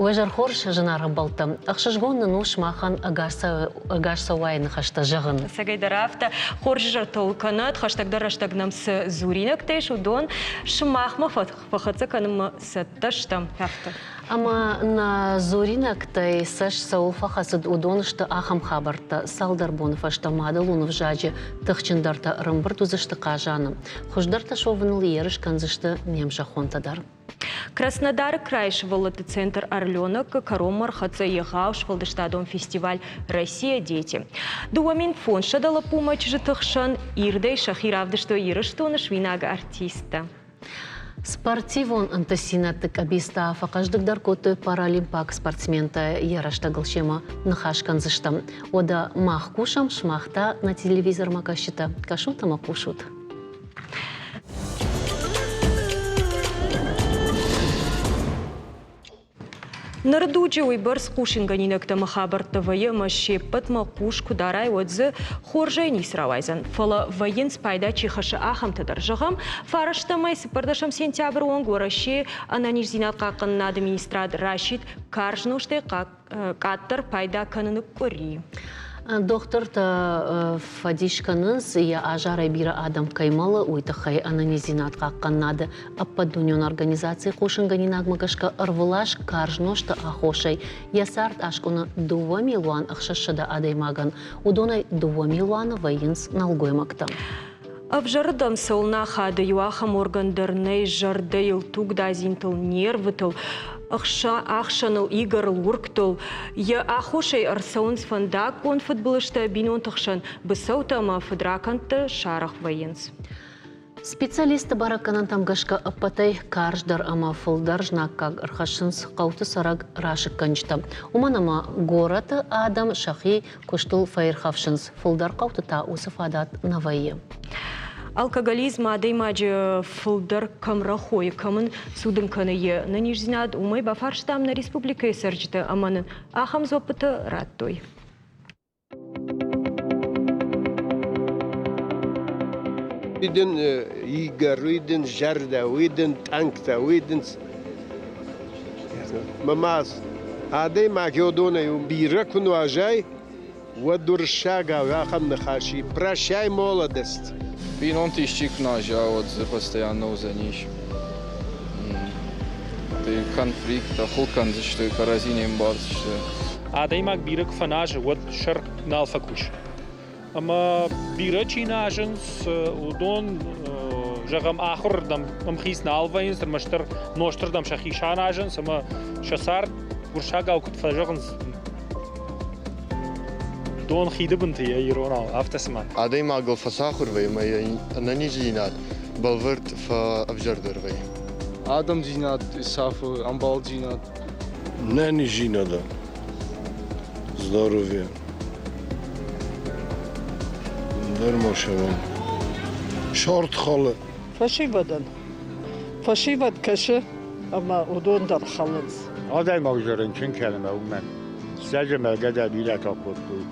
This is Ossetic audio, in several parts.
Уӕ зӕр хорз, зынаргъ ӕмбӕлттӕ! Ӕхсызгон нын у сымахӕн ӕгас цӕуайы ныхӕстӕ зӕгъын. Ӕцӕгӕйдӕр афтӕ, хорз изӕртыл кӕнӕд, хӕстӕгдӕр рӕстӕг нӕм цы дзуринӕгтӕ ис, уыдон сымахмӕ фӕхӕццӕ кӕнынмӕ цӕттӕ стӕм. Афтӕ. Ӕмӕ нӕ дзуринӕгтӕй цӕст цӕуыл фӕхӕцыд, уыдон сты ахӕм хабӕрттӕ. Цалдӕр боны фӕстӕ мадӕлон ӕвзаджы тыхджындӕртӕ ӕрӕмбырд уыдзысты Хъазаны. Хуыздӕртӕ суӕвыныл ерыс кӕндзысты не мзӕххонтӕ дӕр. Краснодары крайы сывӕллӕтты центр «Орленок» кӕронмӕ ӕрхӕццӕ егъау сфӕлдыстадон фестиваль «Россия. Дети». 2500 лӕппумӕ чызджыты хсӕн ирдӕй сӕхи равдыстой Ирыстоны суинаг артисттӕ. Спортивон ӕнтыстдзинӕдты къӕбицтӕ фӕхъӕздыгдӕр кодтой паралимпаг спортсментӕ. Йӕ рӕстӕгыл семӕ ныхас кӕндзыстӕм. Уӕдӕ мах кусӕм, сымах та нӕ телевизормӕ кӕсджытӕ кӕсут ӕмӕ хъусут. Ныры дуджы уыйбӕрц хъусынгӕнинӕгтӕ ӕмӕ хабӕрттӕ вӕййы ӕмӕ се ппӕтмӕ хъус куы дарай, уӕд дзы хорзӕй ницы рауайдзӕн. Фӕлӕ вӕййынц, пайда чи хӕссы, ахӕмтӕ дӕр. Зӕгъӕм, фарӕстӕмӕй цыппӕрдӕсӕм сентябры онг Уӕрӕсейы ӕнӕниздзинад хъахъхъӕнынады министрад расидт карз нозтӕй къаддӕр пайда кӕныны къуыри. Дохтыртӕ фӕдис кӕнынц, йӕ азарӕй бирӕ адӕм кӕй мӕлы, уый тыххӕй ӕнӕниздзинад хъахъхъӕнынады ӕппӕтдунеон организацийы хъусынгӕнинагмӕ гӕсгӕ ӕрвылаз карз нозты аххосӕй йӕ цард аскъуыны 2 600 адӕймагӕн, уыдонӕй 2 милуаны вӕййынц нӕлгоймӕгтӕ. Ӕвзӕрырдӕм цӕуылнӕ ахады, иу ахӕм орган дӕр нӕй зӕрдӕйыл, тугдадзинтыл, нервытыл, ӕхсӕныл, игӕрыл, уыргтыл. Йӕ аххосӕй ӕрцӕуынц фӕндаггон фыдбылызтӕ, бинонты хсӕн быцӕутӕ ӕмӕ фыдракӕндтӕ сарӕх вӕййынц. Специалистты бӕрӕггӕнӕнтӕм гӕсгӕ ӕппӕтӕй карздӕр ӕмӕ фылдӕр знаггаг ӕрхӕссынц хъӕуты цӕрӕг расыггӕнджытӕ. Уымӕн ӕмӕ горӕты адӕм сӕхи куыстыл фӕирхӕфсынц, фылдӕр хъӕуты та уыцы фадат нӕ вӕййы. Алкоголизм адӕймаджы фылдӕр кӕм рӕхойы, кӕм ын цудын кӕны йе нӕниздзинад, уымӕй бафарстам нӕ республикӕйы цӕрджыты ӕмӕ нын ахӕм дзуӕппытӕ радтой. Уый дын игӕр, уый дын зӕрдӕ, уый дын тъӕнгтӕ, уый дын Мӕ адӕймаг уыдонӕй бирӕ куы нуазай, уӕд уырыссагау ахӕм ныхас и: «Прощай, молодость!» Бинонты исчи куы нуаза, уӕд дзы постоянно уыдзӕнис конфликттӕ, хыл кӕндзысты, кӕрӕдзи не мбардзысты. Адӕймаг бирӕ куы фӕназы, уӕд сӕр нал фӕкусы. Ӕмӕ бирӕ чи назынц, уыдон, зӕгъӕм, ахуырырдӕм ӕмхиц нал вӕййынц, ӕрмӕстдӕр нозтырдӕм сӕхи саразынц ӕмӕ сӕ цард уырыссагау куыд фӕзӕгъынц, дон хиды бынты йӕ иронау, афтӕ цыма. Адӕймагыл фӕцахуыр вӕййы ӕмӕ йӕ ӕнӕниздзинад бӕлвырд фӕӕвзӕрдӕр вӕййы. Адӕмдзинад сафы, ӕмбалдзинад. Нӕниздзинадӕн здоровье. Ӕндӕр ма сӕвӕн. Сарт халы. Фӕсивӕдӕн. Фӕсивӕд кӕсы ӕмӕ уыдон дӕр хӕлынц. Адӕймаг дзы рынчын кӕны ӕмӕ уымӕн. Сӕджы мӕлгӕ дӕр бирӕтӕ кодтой.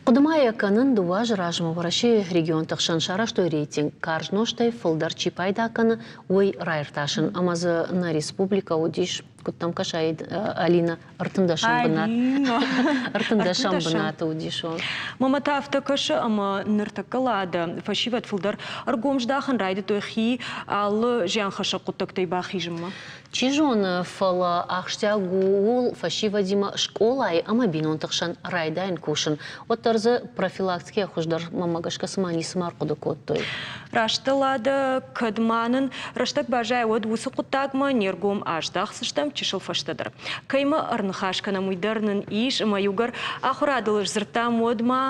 Хъуыды ма йӕ кӕнын, дыууӕ азы размӕ Уӕрӕсейы регионты хсӕн сарӕзтой рейтинг, карз нозтӕй фылдӕр чи пайда кӕны, уый раиртасын. Ӕмӕ дзы нӕ республикӕ уыдис, куыд дӕм кӕсай, Алина, ӕртындӕсӕм бынат. Ӕртындӕсӕм бынаты уыдис. Мамӕ та афтӕ кӕсы, ӕмӕ ныртӕккӕ Лада фӕсивӕд фылдӕр ӕргом здахын райдыдтой хи алы зианхӕссӕг хъуыддӕгтӕй бахизынмӕ. Чи зоны, фӕлӕ ахсджиаг у ууыл фӕсивӕдимӕ скъолайы ӕмӕ бинонты хсӕн райдайын кусын. Уӕддӕр дзы профилактикӕйӕ хуыздӕр, мӕнмӕ гӕсгӕ, цыма ницыма ӕрхъуыды кодтой. Раст Лада, кӕд ма нын рӕстӕг баззайа, уӕд уыцы хъуыддагмӕ не ргом аздахдзыстӕм чысыл фӕстӕдӕр. Кӕимӕ ӕрныхас кӕнӕм, уый дӕр нын ис, ӕмӕ иугӕр ахуырадыл сдзырдтам, уӕд ма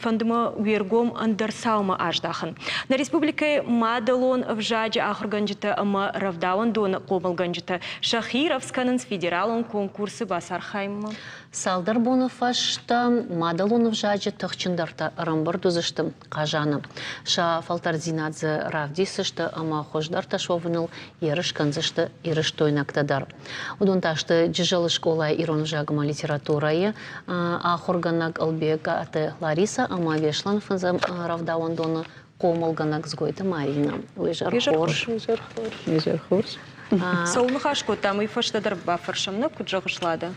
фӕнды мӕ уе ргом ӕндӕр цаумӕ аздахын. Нӕ республикӕйы мадӕлон ӕвзаджы ахуыргӕнджытӕ ӕмӕ рӕвдауӕндоны хъомылгӕнджытӕ сӕхи рӕвдз кӕнынц федералон конкурсы бацархайынмӕ. Цалдӕр боны фӕстӕ мадӕлон ӕвзаджы тыхджындӕртӕ ӕрӕмбырд уыдзысты Хъазаны. Сӕ фӕлтӕрддзинад дзы равдисдзысты ӕмӕ хуыздӕртӕ суӕвыныл ерыс кӕндзысты ирыстойнӕгтӕ дӕр. Уыдон та сты Джызӕлы скъолайы ирон ӕвзаг ӕмӕ литературӕйы ахуыргӕнӕг Ӕлбегаты Ларисӕ ӕмӕ Беслӕны фӕндзӕм рӕвдауӕндоны. хъомылгӕнӕг Дзгойты Маринӕ. Уе зӕр хорз. Изӕр хорз. Изӕр хорз. Цӕуыл ныхас кодтам, уый фӕстӕдӕр бафӕрсӕм, нӕ куыд зӕгъыс, Лада?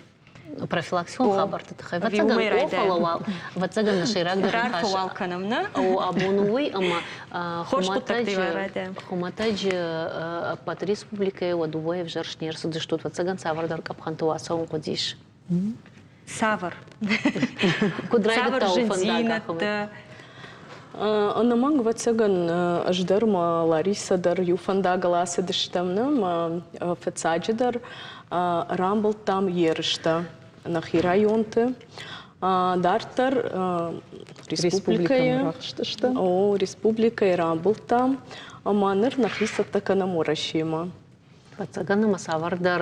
Профилактикон хабӕртты тыххӕй. Ӕвӕццӕгӕн, о, фӕлӕ уал, ӕвӕццӕгӕн, нӕ сӕйрагдӕр ныхас уал кӕнӕм, нӕ? О, абон уый, ӕмӕ хуымӕтӕджы ӕппӕт республикӕйы уӕ дыууӕ ӕвзӕрст не рцыдыстут, ӕвӕццӕгӕн, цавӕрдӕр къӕпхӕнты уацауын хъуыдис. Цавӕр? Куыд райдыдта уӕ фӕндаг ахӕмӕй? Ӕнӕмӕнг, ӕвӕццӕгӕн, ӕз дӕр мӕ Ларисӕ дӕр иу фӕндагыл ацыдыстӕм, нӕ мӕ фыццаджыдӕр рамбылдтам ерыстӕ нӕхи районты. Дарддӕр республикӕйы, о, республикӕйы рамбылдтам ӕмӕ ныр нӕхи цӕттӕ кӕнӕм Уӕрӕсемӕ. Ӕвӕццӕгӕн ӕмӕ цавӕрдӕр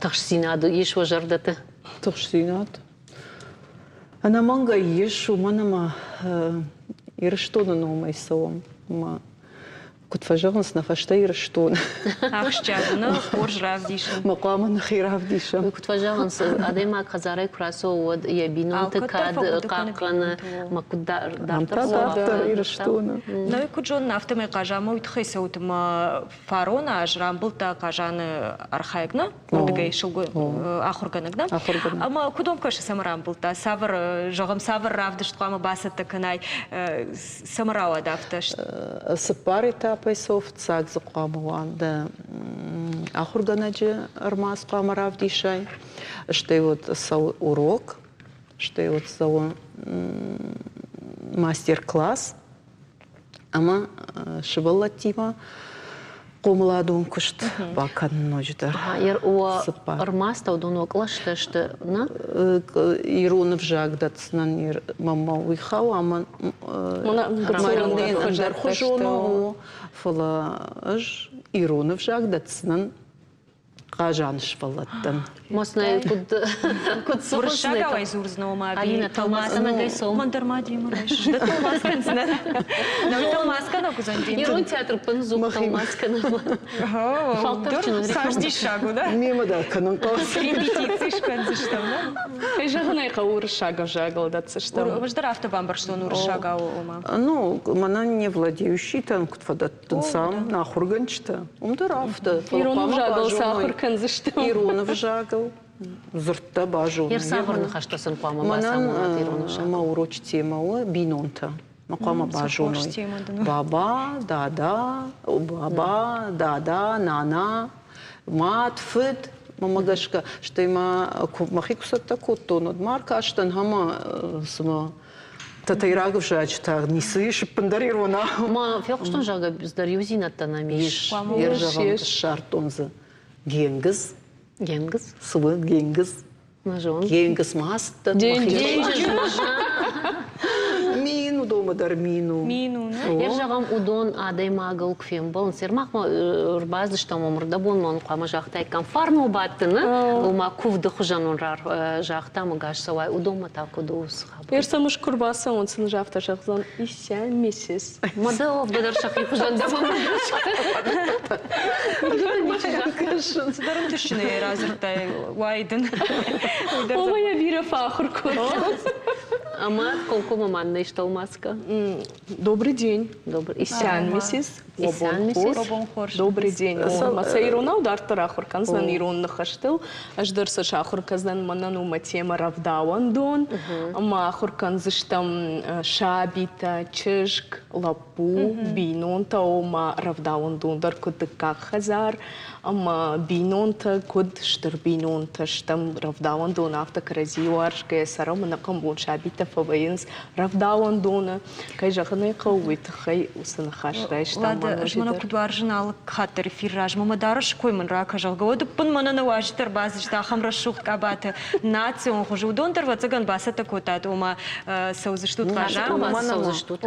тыхстдзинад ис уӕ зӕрдӕты? Тыхстдзинад? Ӕнӕмӕнгӕй ис, уымӕн ӕмӕ Ирыстоны номӕй цӕуӕм. Ӕмӕ куыд фӕзӕгъынц, нӕ фӕстӕ Ирыстон. Ахсджиаг у, нӕ хорз равдисын. Мӕ хъуамӕ нӕхи равдисӕм. Куыд фӕзӕгъынц, адӕймаг хӕдзарӕй куы рацӕуы, уӕд йӕ бинонты кад хъахъхъӕны, мӕ куыд дарддӕр Ирыстоны. Нӕ куыд зонын, афтӕмӕй Хъазамӕ уый тыххӕй цӕут ӕмӕ фарон аз рамбылдта Хъазаны архайӕг нӕ, уырдыгӕй сылгой ахуыргӕнӕг нӕ. Ӕмӕ куыд уӕм кӕсы, цӕмӕ рамбылдта? Цавӕр, зӕгъӕм, цавӕр равдыст хъуамӕ бацӕттӕ кӕнай, цӕмӕ рауад афтӕ? Цыппар этапӕй цӕуы фыццаг дзы хъуамӕ уа дӕ ахуыргӕнӕджы ӕрмадз хъуамӕ равдисай, стӕй вот цӕуы урок, стӕй вот цӕуы мастер-класс, ӕмӕ сывӕллӕттимӕ хъомыладон куыст бакӕнын ноджыдӕр. Ӕрмӕст уыдон уӕ кълӕстӕ сты, нӕ? Ирон ӕвзаг дӕтдзынӕн мӕнмӕ уый хауы ӕмӕ Маринӕйӕн ӕндӕрхуызон у, фӕлӕ ӕз ирон ӕвзаг дӕтдзынӕн Хъазан сфӕлладтӕн. Моснӕй куыд куыд Уырыссагау дзурдзынӕ ома Алина тӕлмацгӕнӕгӕй цом. Мӕн дӕр ма демӕ райсыс. Дӕ тӕлмац кӕндзынӕ. Нӕ тӕлмац кӕнӕг уыдзӕн демӕ. Ирон театр пынзук тӕлмац кӕнӕг. Цас диссаг у, да? Мемӕ дӕр кӕнын хъӕуы. Репетици скӕндзыстӕм, да? Кӕй зӕгъын ӕй хъӕуы, уырыссаг ӕвзагыл дӕтдзыстӕм. Ӕз дӕр афтӕ бамбӕрстон уырыссагау ома. Ну, мӕнӕн не владеющий-тӕн куыд фӕдӕтты Дынцам ахуыргӕнджытӕ, уым дӕр афтӕ. Ирон ӕвзагыл сӕ ахуыр кӕндзыстӕм. Ирон ӕвзагыл дзырдтӕ базонын. Йе цавӕр ныхӕстӕ сын хъуамӕ бацамонат ирон ӕвзагыл? Мӕ урочы темӕ у бинонтӕ. Мӕ хъуамӕ базоной. Баба, дада, баба, дада, нана, мад, фыд. Мӕнмӕ гӕсгӕ, стӕй ма мӕхи куы цӕттӕ кодтон, уӕд ма ӕркастӕн ӕмӕ цыма Тӕтӕйраг ӕвзаджы та ницы ис ӕппындӕр иронау. Ма фехъуыстон, зӕгъгӕ, дӕр иудзинӕдтӕ нӕм ис. Ис, зӕгъӕм, ссардтон дзы Генгыз. Генгыз? Цы у Генгыз? Нӕ зонын. Генгыз ма ацыдтӕн. Мин уыдонмӕ дӕр мин у. Мин у, нӕ? Йе зӕгъӕм, уыдон адӕймагыл куы фембӕлынц, махмӕ ӕрбацыдыстӕм уым ӕрдӕбон мӕн хъуамӕ загътаиккам фарныл бадтыны, ома куывды хуызӕн уын загътам ӕгас цӕуай, уыдонмӕ та куыд у цы хабар? Ерсӕм ус куы рбацӕуынц, сын афтӕ зӕгъдзӕн, Исӕ, миссис. Мадӕ дӕр сӕхи хуызӕн дӕ Цыдӕр ӕнтыстджынӕй радзырдтай, уай дын. Ома йӕ бирӕ фӕахуыр кодта. Ӕмӕ комкоммӕ ма нӕ стӕлмацгӕ. Добрый день. Добрый. Исян, миссис. Добрый день. Сӕ иронау дарддӕр ахуыр кӕндзӕн ирон ныхӕстыл. Ӕз дӕр сӕ сахуыр кӕндзӕн мӕнӕн у мӕ темӕ рӕвдауӕндон. Ӕмӕ ахуыр кӕндзыстӕм сабитӕ, чызг, лӕппу, бинонтӕ, ома рӕвдауӕндон дӕр куыд дыккаг хӕдзар ӕмӕ бинонтӕ куыд стыр бинонтӕ стӕм рӕвдауӕндон афтӕ кӕрӕдзи уарзгӕйӕ цӕрӕм ӕнӕхъӕн бон сабитӕ фӕвӕййынц рӕвдауӕндоны. Кӕй зӕгъын ӕй хъӕуы, уый тыххӕй уыцы ныхас райстам. Лада, ӕз мӕнӕ куыд уарзын алы хатт дӕр эфир размӕ мӕ дарӕсы кой мын ракӕ, зӕгъгӕ, уӕд ӕппын мӕнӕ нӕ уазджытӕ ӕрбацыдысты ахӕм рӕсугъд къабаты национ хуызы. Уыдон дӕр, ӕвӕццӕгӕн, бацӕттӕ кодтат, ома цӕудзыстут Хъазанмӕ, цӕудзыстут.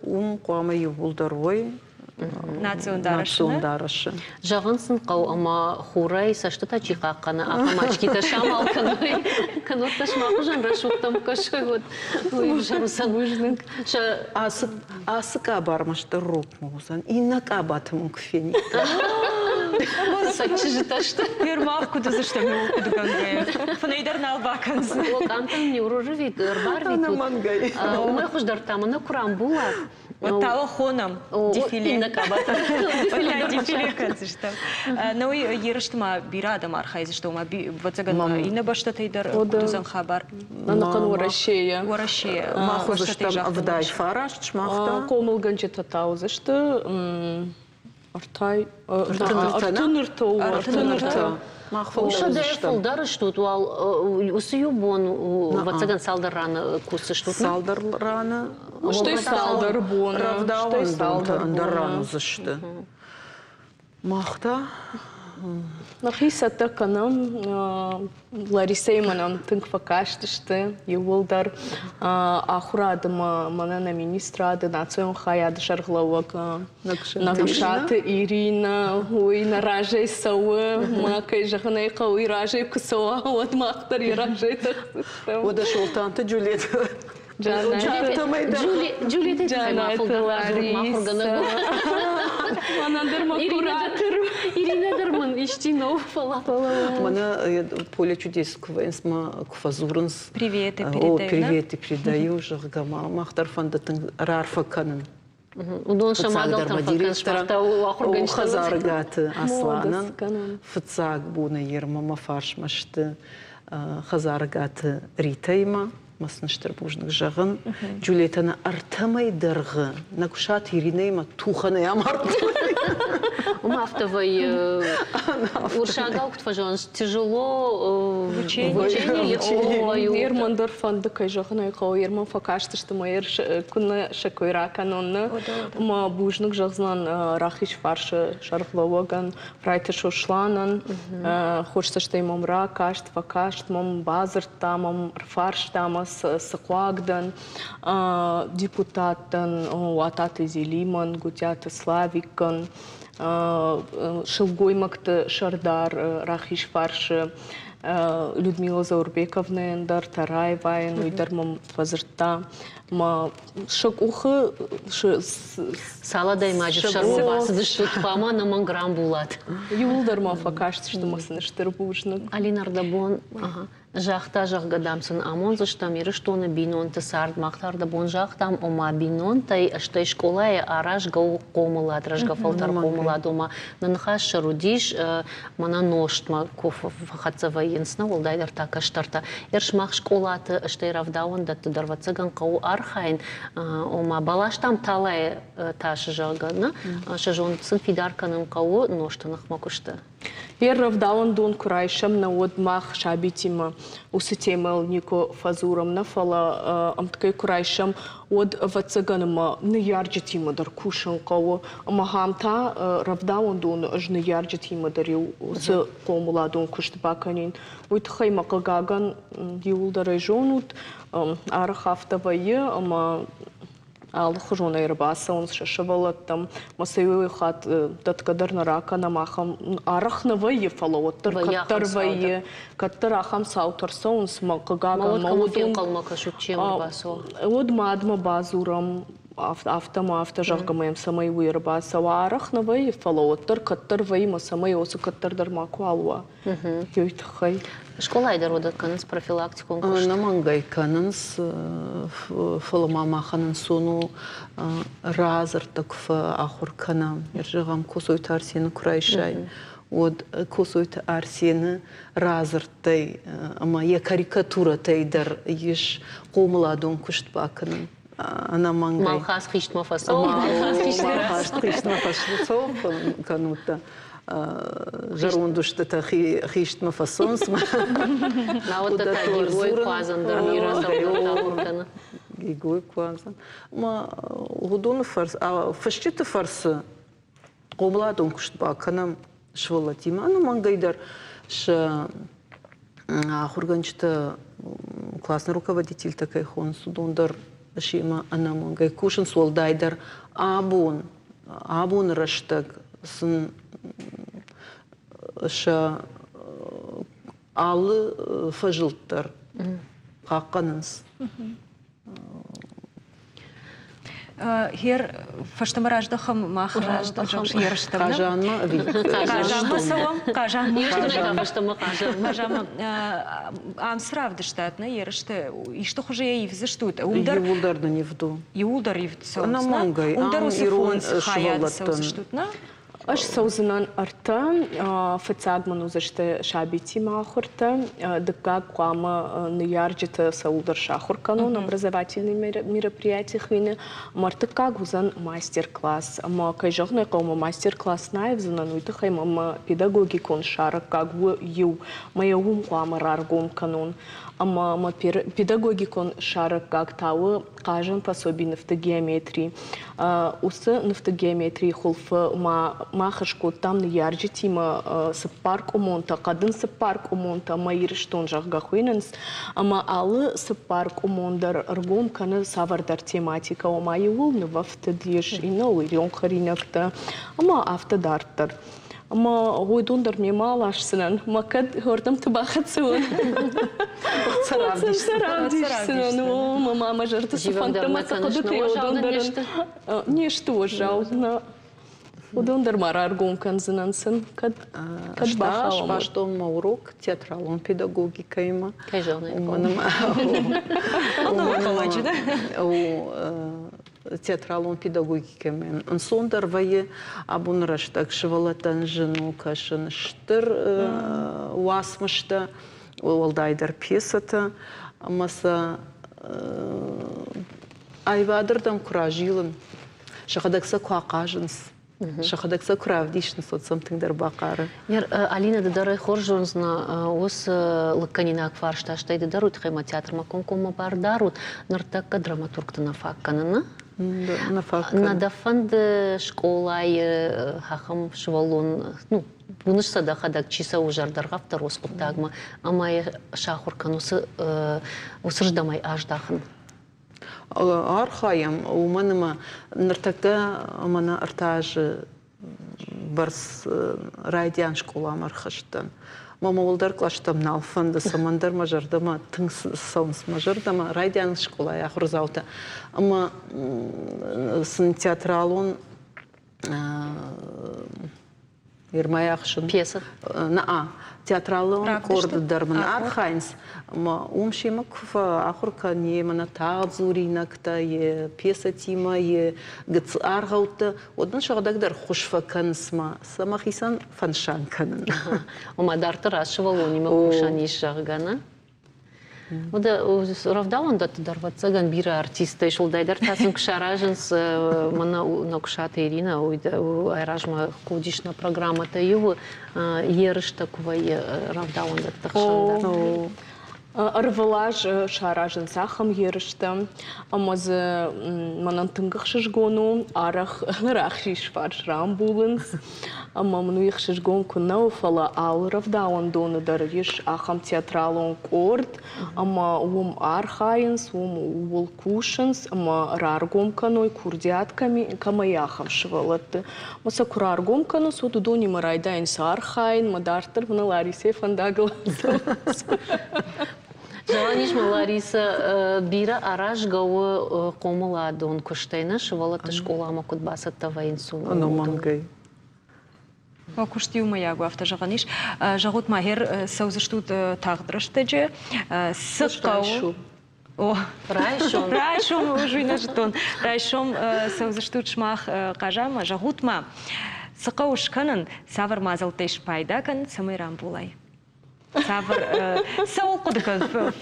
Уым хъуамӕ иууылдӕр уой национ дарӕсы. Национ дарӕсы. Зӕгъын сын хъӕуы, ӕмӕ хурӕй цӕстытӕ чи хъахъхъӕны, ахӕм очкитӕ самал кӕной. Кӕннод та сымах хуызӕн рӕсугъдтӕм кӕсой, уӕд уый ӕвзӕр уыдзӕн. Бузныг. Ацы, ацы къабар ма стыр рокмӕ уыдзӕн. Иннӕ къабаты мын куы фениккам. Сӕ чызджытӕ сты. Ермах куыд уыдзыстӕм иууыл хъуыдыгӕнгӕйӕ. Фынӕй дӕр нал бакӕндзӕн. Къамтӕн не урорвит, ӕрбарвитут. Ӕнӕмӕнгӕй. Уымӕй хуыздӕр та мӕнӕ куы рамбулат. Уӕд та уӕ хонӕм дефиле. Иннӕ къабатӕ. Дефиле кӕндзыстӕм. Науи ерысты ма бирӕ адӕм архайдзысты, ома ӕвӕццӕгӕн иннӕ бӕстӕтӕй дӕр куыд уыдзӕн хабар? Ӕнӕхъӕн Уӕрӕсейӕ. Уӕрӕсейӕ. Мах уыдзыстӕм 79, сымах та? Хъомылгӕнджытӕ та уыдзысты ӕртӕй ӕртын ӕртӕ ӕртын ӕртӕ. Мах Сӕдӕйӕ фылдӕр стут, уал уыцы иу бон, ӕвӕццӕгӕн, цалдӕр раны кусдзыстут. Цалдӕр раны. Стӕй цалдӕр боны. Рӕвдауӕндонтӕ ӕндӕр ран уыдзысты. Мах та Нӕхи цӕттӕ кӕнӕм. Ларисӕимӕ нӕм тынг фӕкастысты иууылдӕр. Ахуырады мӕнӕ нӕ министрады национ хайады сӕргълӕууӕг Нагусаты Иринӕ, уый нӕ разӕй цӕуы. Мӕ кӕй зӕгъын ӕй хъӕуы, уый разӕй куы цӕуа, уӕд мах дӕр йӕ разӕй тӕхдзыстӕм. Уӕдӕ Солтанты Джульет Джульетты тыххӕй ма фылдӕр радзурут, ма ахуыргӕнӕг. Мӕнӕн дӕр мӕ куратор. Иринӕ дӕр мын исчи нӕу, фӕлӕ. Мӕнӕ Поле чудес куы вӕййынц мӕ куы фӕдзурынц. Приветы передаю. О, приветы передаю, зӕгъгӕ, ма мах дӕр фӕнды тынг раарфӕ кӕнын. Уыдон сӕ мадӕлтӕн фӕкӕнынц, ахуыргӕнджытӕ. Хӕдзаргаты Асланӕн фыццаг боны ермӕ мӕ фарсмӕ сты Хӕдзаргаты Ритӕимӕ. Мӕ сын стыр бузныг зӕгъын. Джульеттӕ нӕ ӕртӕмӕй дӕргъы нӕ куысат Иринӕимӕ тухӕнӕй амардтой. Уым афтӕ вӕййы. Уырыссагау куыд фӕзӕгъынц, тяжело в учении. Ерман дӕр фӕнды, кӕй зӕгъын ӕй хъӕуы, Ерман фӕкастысты мӕ куыннӕ сӕ кой ракӕнон, нӕ. Мӕ бузныг зӕгъдзынӕн Рахизфарсы сӕргълӕууӕгӕн Райты Сосланӕн. Хорз цӕстӕй мӕм ракаст, фӕкаст мӕм, бадзырдта мӕм, ӕрфарста мӕ, цы хъуаг дӕн. Депутаттӕн, Уататы Зелимӕн, Гуытъиаты Славиккӕн, сылгоймӕгты сӕрдар Рахизфарсы Людмила Заурбековнайӕн дӕр, Тараевайӕн, уый дӕр мӕм фӕдзырдта. Мӕ сӕ къухы Цал адӕймаджы сӕрмӕ бацыдыстут, хъуамӕ ӕнӕмӕнг рамбулат. Иууылдӕр ма фӕкастысты мӕ сын стыр бузныг. Алина Ардабон загъта, зӕгъгӕ, дам сын амондзыстӕм Ирыстоны бинонты цард. Мах та ӕрдӕбон загътам, ома бинонтӕй, стӕй скъолайы аразгӕ у хъомылад, рӕзгӕ фӕлтӕр хъомылад, ома нӕ ныхас сӕр уыдис, мӕнӕ нозтмӕ куы фӕхӕццӕ вӕййынц, нӕ уӕлдайдӕр та кӕстӕртӕ. Ер сымах скъолаты, стӕй рӕвдауӕндӕтты дӕр, ӕвӕццӕгӕн, хъӕуы архайын, ома бӕлӕстӕм талайы тасы, зӕгъгӕ, нӕ сӕ зонд сын фидар кӕнын хъӕуы нозты ныхмӕ куысты. Йе рӕвдауӕндон куы райсӕм, нӕ уӕд мах сабитимӕ уыцы темӕйыл никуы фӕдзурӕм, нӕ фӕлӕ ӕмткӕй куы райсӕм, уӕд, ӕвӕццӕгӕн, ӕмӕ ныййарджытимӕ дӕр кусын хъӕуы. Ӕмӕ ахӕм та рӕвдауӕндоны ӕз ныййарджытимӕ дӕр иу уыцы хъомыладон куыст бакӕнин. Уый тыххӕй мӕ, хъыгагӕн, иууылдӕр ӕй зонут, арӕх афтӕ вӕййы, ӕмӕ алыхуызонӕй ӕрбацӕуынц сӕ сывӕллӕттӕм. Мӕ сӕ иу хатт дӕтгӕ дӕр нӕ ракӕнӕм, ахӕм арӕх нӕ вӕййы, фӕлӕ уӕддӕр кӕддӕр вӕййы, кӕддӕр ахӕм цаутӕ ӕрцӕуынц, мӕ хъыгагӕн, мӕ уыдон фенхъӕлмӕ кӕсут, чи ӕрбацӕуа? Уӕд мадмӕ бадзурӕм, афтӕ ма афтӕ, зӕгъгӕ мӕм цӕмӕй уый ӕрбацӕуа. Арӕх нӕ вӕййы, фӕлӕ уӕддӕр кӕддӕр вӕййы, мӕ цӕмӕй уыцы кӕддӕр дӕр макуал уа. Уый тыххӕй. Скъолайы дӕр уыдон кӕнынц профилактикон куыст? Ӕнӕмӕнгӕй кӕнынц, фӕлӕ ма махӕн ӕнцон у радзырдтӕ куы фӕахуыр кӕнӕм. Зӕгъӕм, Коцойты Арсены куы райсай, уӕд Коцойты Арсены радзырдтӕй ӕмӕ йӕ карикатурӕтӕй дӕр ис хъомыладон куыст бакӕнын. Ӕнӕмӕнгӕй. Малхаз хистмӕ фӕцӕуы. Малхаз хистмӕ фӕцӕуы кӕнут зӕронд устытӕ хистмӕ фӕцӕуынц. Науӕд та Гигой куадзӕн дӕр бирӕ цӕуылдӕртӕ ахуыр кӕны. Гигой куадзӕн. Ма уыдоны фӕрцы, фысджыты фӕрцы хъомыладон куыст бакӕнӕм сывӕллӕттимӕ ӕнӕмӕнгӕй дӕр сӕ ахуыргӕнджытӕ, классный руководительтӕ кӕй хонынц, уыдон дӕр семӕ ӕнӕмӕнгӕй кусынц, уӕлдайдӕр абон, абоны рӕстӕг сын сӕ алы фӕзылд дӕр хъахъхъӕнынц. Хер фӕстӕмӕ раздӕхӕм мах раздӕхӕм ерыстӕм. Хъазанмӕ ӕви? Хъазанмӕ цӕуӕм. Хъазанмӕ. Фӕстӕмӕ Хъазанмӕ. Хъазанмӕ. Ам цы равдыстат, нӕ ерысты исты хуызы йӕ ивдзыстут? Уым дӕр Иууылдӕр нын ивд у. Иууылдӕр ивд цӕуынц, Ӕнӕмӕнгӕй. Уым дӕр Ам уыцы ирон фондз хайады сывӕллӕттӕн цӕудзыстут, нӕ? Ӕз цӕудзынӕн ӕртӕ. Фыццаг мын уыдзысты сабитимӕ ахуыртӕ. Дыккаг хъуамӕ ныййарджыты цӕуылдӕр сахуыр кӕнон, образовательный мероприятие хуины. Ӕмӕ ӕртыккаг уыдзӕн мастер-класс. Ӕмӕ, кӕй зӕгъын ӕй хъӕуы, мӕ мастер-класс нӕ аивдзынӕн, уый тыххӕй мӕ мӕ педагогикон сарӕггаг у иу. Мӕ йӕ уым хъуамӕ раргом кӕнон. Ӕмӕ мӕ педагогикон сарӕггаг та у хъазӕн пособи нывты геометри. Уыцы нывты геометрийы хуылфы ма мах скодтам ныййарджытимӕ цыппаркъуымонтӕ, хъӕдын цыппаркъуымонтӕ ӕмӕ Ирыстон, зӕгъгӕ, хуыйнынц. Ӕмӕ алы цыппаркъуымон дӕр ӕргом кӕны цавӕрдӕр тематикӕ, ома иууыл нывӕфтыд ис, иннӕуыл ирон хӕринӕгтӕ ӕмӕ афтӕ дарддӕр. Ӕмӕ уыдон дӕр мемӕ аласдзынӕн, мӕ кӕд уырдӕмты бахӕццӕ уон. Сӕ равдисдзынӕн. О, мӕ мамӕ зӕрды цы фӕндтӕ мӕ цы хъуыдытӕ, уыдон дӕр не сты уӕззау. Уыдон дӕр ма раргом кӕндзынӕн сын, кӕд кӕд бахауӕм. Сбастон мӕ урок театралон педагогикӕимӕ. Кӕй зӕгъын ӕй Театралон педагогикӕмӕ ӕнцондӕр вӕййы. Абоны рӕстӕг сывӕллӕттӕн зын у кӕсын стыр уацмыстӕ, уӕлдайдӕр пьесӕтӕ, ӕмӕ сӕ аивадырдӕм куы разилын, сӕхӕдӕг сӕ куы ахъазынц, сӕхӕдӕг сӕ куы равдисынц, уӕд сӕм тынгдӕр бахъары. Алина, ды дӕр ӕй хорз зондзынӕ, уыцы лыггӕнинаг фарста, стӕй ды дӕр уый тыххӕй ма театрмӕ комкоммӕ бар дарут. Ныртӕккӕ драматургты нӕ фаг кӕны, нӕ? Нӕ фаг Нӕ дӕ фӕнды скъолайы ахӕм сывӕллон, ну, уыныс сӕ дӕхӕдӕг, чи цӕуы зӕрдӕргъӕвддӕр уыцы хъуыддагмӕ, ӕмӕ йӕ сахуыр кӕн уыцы уыцырдӕм ӕй аздахын? Архайӕм, уымӕн ӕмӕ ныртӕккӕ мӕнӕ ӕртӕ азы бӕрц райдиан скъоламӕ ӕрхызтӕн. Мӕ мӕ уӕлдӕр кълӕстӕм нал фӕнды, цӕмӕндӕр мӕ зӕрдӕмӕ тынг цӕуынц мӕ зӕрдӕмӕ райдиан скъолайы ахуырдзаутӕ. Ӕмӕ сын театралон Ирмӕ ӕхсын. Пьесӕ? Наа. Театралон къорды дӕр мын архайынц. Ӕмӕ уым семӕ куы фӕахуыр кӕн, йе мӕнӕ тагъд дзуринӕгтӕ, йе пьесӕтимӕ, йе гыццыл аргъӕуттӕ, уӕд мын сыгъдӕгдӕр ххуыс фӕкӕнынц мӕ сӕ мӕхицӕн фӕнысан кӕнын. Ома дарддӕр ацы сывӕллонимӕ кусӕн ис, зӕгъгӕ, нӕ? Уӕдӕ рӕвдауӕндӕтты дӕр, ӕвӕццӕгӕн, бирӕ артисттӕ ис, уӕлдайдӕр та сын куы саразынц мӕнӕ Ногсаты Иринӕ, уый айразмӕ куы уыдис нӕ программӕтӕ иуы, ерыстӕ куы вӕййы рӕвдауӕндӕтты хсӕн дӕр. Ӕрвылаз саразынц ахӕм ерыстӕ, ӕмӕ дзы мӕнӕн тынг ӕхсызгон у, арӕх рахиз фарс рамбулынц. Ӕмӕ мын уый ӕхсызгон куы нӕ у, фӕлӕ алы рӕвдауӕндоны дӕр ис ахӕм театралон къорд, ӕмӕ уым архайынц, уым ууыл кусынц ӕмӕ раргом кӕной курдиат кӕмӕй ахӕм сывӕллӕтты. Ӕмӕ сӕ куы раргом кӕнынц, уӕд уыдонимӕ райдайынц архайын, мӕ дарддӕр мын Ларисӕйы фӕндагыл ацӕуынц. Зӕгъӕн ис, Ларисӕ, бирӕ аразгӕ у хъомыладон куыстӕй, нӕ сывӕллӕтты скъоламӕ куыд бацӕттӕ вӕййынц, уымӕн. Ӕнӕмӕнгӕй. Уӕ куыст иумӕйаг у, афтӕ зӕгъӕн ис. Зӕгъут ма, гъер цӕудзыстут тагъд рӕстӕджы. Цы хъӕуы? О, райсом. Райсом, ӕз уый нӕ зыдтон. Райсом цӕудзыстут сымах Хъазанмӕ. Зӕгъут ма, цы хъӕуы скӕнын, цавӕр мадзӕлттӕй спайда кӕнын, цӕмӕй рамбулай? Цавӕр цӕуыл хъуыды кӕн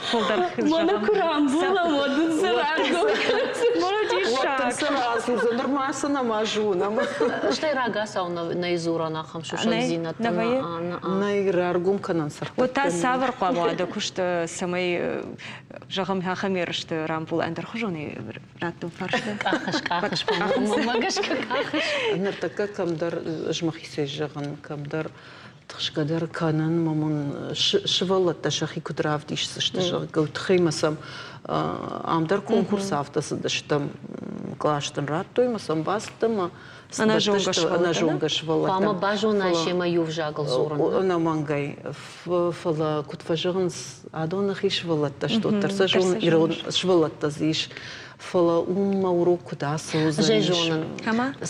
фылдӕр? Мӕнӕ куы рамбулӕм, уӕд ын цы раргом Уӕд цы рацудзы, нырма цы нӕма зонӕм. Стӕй рагацау нӕй дзурӕн ахӕм сусӕгдзинӕдтӕ. Нӕй раргом кӕнӕн сӕртӕ. Уӕд та цавӕр хъуамӕ уа дӕ куыст, цӕмӕй, зӕгъӕм, ахӕм ерысты рамбула ӕндӕрхуызонӕй раттон фарста? Къахыс, къахыс, мӕ гӕсгӕ къахыс. Ныртӕккӕ кӕмдӕр ӕз мӕхицӕй зӕгъын, кӕмдӕр тыхсгӕ дӕр кӕнын мӕ мын сывӕллӕттӕ сӕхи куыд равдисдзысты, зӕгъгӕ, уый тыххӕй мӕ сӕм ам дӕр конкурсы афтӕ цыдыстӕм, къластӕн радтой мӕ сӕм бацыдтӕн мӕ ӕнӕзонгӕ сывӕллӕттӕ. Хъуамӕ базонай семӕ иу взагыл дзурын. Ӕнӕмӕнгӕй. Фӕлӕ куыд фӕзӕгъынц, адон нӕхи сывӕллӕттӕ сты, уӕддӕр сӕ зон ирон сывӕллӕттӕ дзы ис. Фӕлӕ уым мӕ урок куыд ацӕудзӕнис? Ӕз зонын.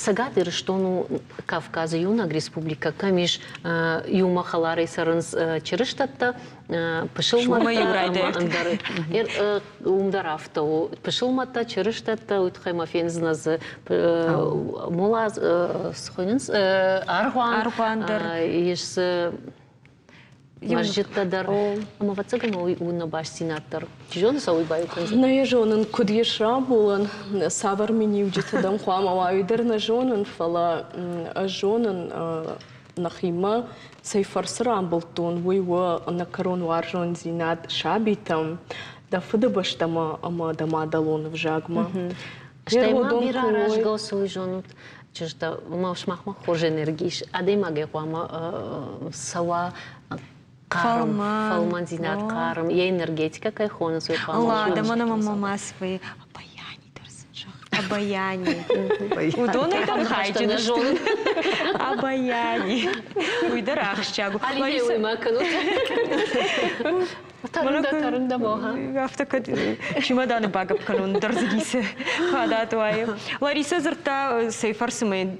Цӕгат Ирыстон у Кавказы иунӕг республикӕ, кӕм ис иумӕ хӕларӕй цӕрынц чырыстӕттӕ, пысылмӕттӕ ӕмӕ ӕндӕр. Уым дӕр афтӕ у. Пысылмӕттӕ, чырыстӕттӕ, уый тыххӕй ма фендзынӕ дзы молаз, цы хуыйнынц, аргъуан. Аргъуан дӕр. Ис дзы мӕзджыттӕ дӕр. Ӕмӕ ӕвӕццӕгӕн уый у нӕ бастдзинад дӕр. Чи зоны, сӕ уый баиу кӕндзӕн. Нӕ йӕ зонын, куыд ис рамбулӕн, цавӕр миниуджытӕ дӕм хъуамӕ уа, уый дӕр нӕ зонын, фӕлӕ ӕз зонын, нӕхимӕ цӕй фӕрцы рамбылдтон, уый у ӕнӕкӕрон уарзондзинад сабитӕм, дӕ фыдыбӕстӕмӕ ӕмӕ дӕ мадӕлон ӕвзагмӕ. Стӕй ма бирӕ аразгӕ цы уый зонут, чызджытӕ, сымахмӕ хорз энерги ис, адӕймагӕй хъуамӕ цӕуа хъарм, фӕлмӕндзинад, хъарм, йӕ энергетикӕ кӕй хонынц, уый хъуамӕ. Лада, мӕнӕ мӕ ма свӕййы обаяние дӕр сын зӕгъ. Обаяние. Уыдонӕй дӕр хайджын сты. Обаяние. Уый дӕр ахсджиаг у. Алинӕ, уый ма кӕнут. Тӕрын дӕ моха. Афтӕ кӕд чемоданы багӕпп кӕнон дӕр дзы ницы фадат уайы. Ларисӕ дзырдта, цӕй фӕрцы мӕ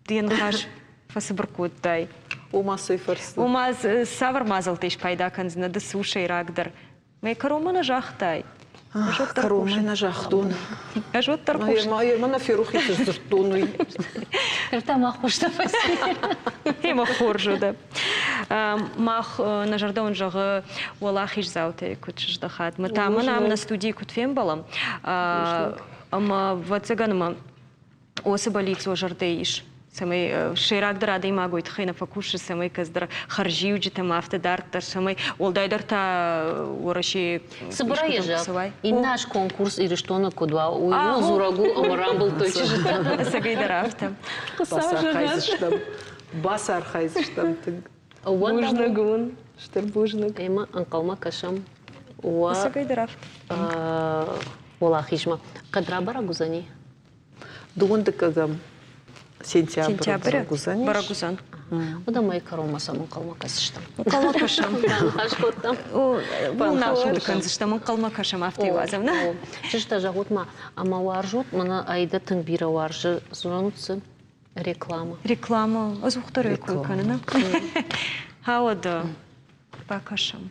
де ныхас фӕцыбыр кодтай. Ома цӕй фӕрцы? Ома цавӕр мадзӕлттӕй спайда кӕндзынӕ ды цы у сӕйрагдӕр? Мӕ кӕронмӕ нӕ загътай. Кӕронмӕ нӕ загътон. Ӕз уӕддӕр хъусын. Ма нӕ ферох и цы сдзырдтон, уый. Ныр та мах хъустӕ фӕци. Ӕмӕ хорз у дӕ. Мах нӕ зӕрдӕ уын зӕгъы уӕлахиздзаутӕй куыд сыздӕхат. Мы та мӕн ам нӕ студийы куыд фембӕлӕм. Ӕмӕ ӕвӕццӕгӕн ӕмӕ уыцы бӕллиц уӕ зӕрдӕйы ис, цӕмӕй сӕйрагдӕр адӕймаг уый тыххӕй нӕ фӕкусы, цӕмӕй кӕцыдӕр хӕрзиуджытӕм афтӕ дарддӕр, цӕмӕй уӕлдайдӕр та Уӕрӕсейы Цыбырӕй зӕгъ, иннӕ аз конкурс Ирыстоны куыд уа, уый ууыл дзурӕг у ӕмӕ рамбылдтой чызджытӕ. Ӕцӕгӕйдӕр афтӕ. Бацархайдзыстӕм. Бацархайдзыстӕм тынг. Бузныг уын, стыр бузныг. Ӕмӕ ӕнхъӕлмӕ кӕсӕм уӕ Ӕцӕгӕйдӕр афтӕ. уӕлахизмӕ. Кӕд рабӕрӕг уыдзӕни? Дыууын дыккӕгӕм сентябры уыдзӕнис. Бӕрӕг уыдзӕн. Уӕдӕ мӕйы кӕронмӕ сӕм ӕнхъӕлмӕ кӕсдзыстӕм. Ӕнхъӕлмӕ кӕсӕм. Баныхас кодтам. Нал хъуыды кӕндзыстӕм, ӕнхъӕлмӕ кӕсӕм, афтӕ уадзӕм. Чызджытӕ, зӕгъут ма, ӕмӕ уарзут, мӕнӕ Аидӕ тынг бирӕ уарзы, зонут цы? Реклама. Реклама. Ӕдзухдӕр ӕй кой кӕнын. Хауӕд бакӕсӕм.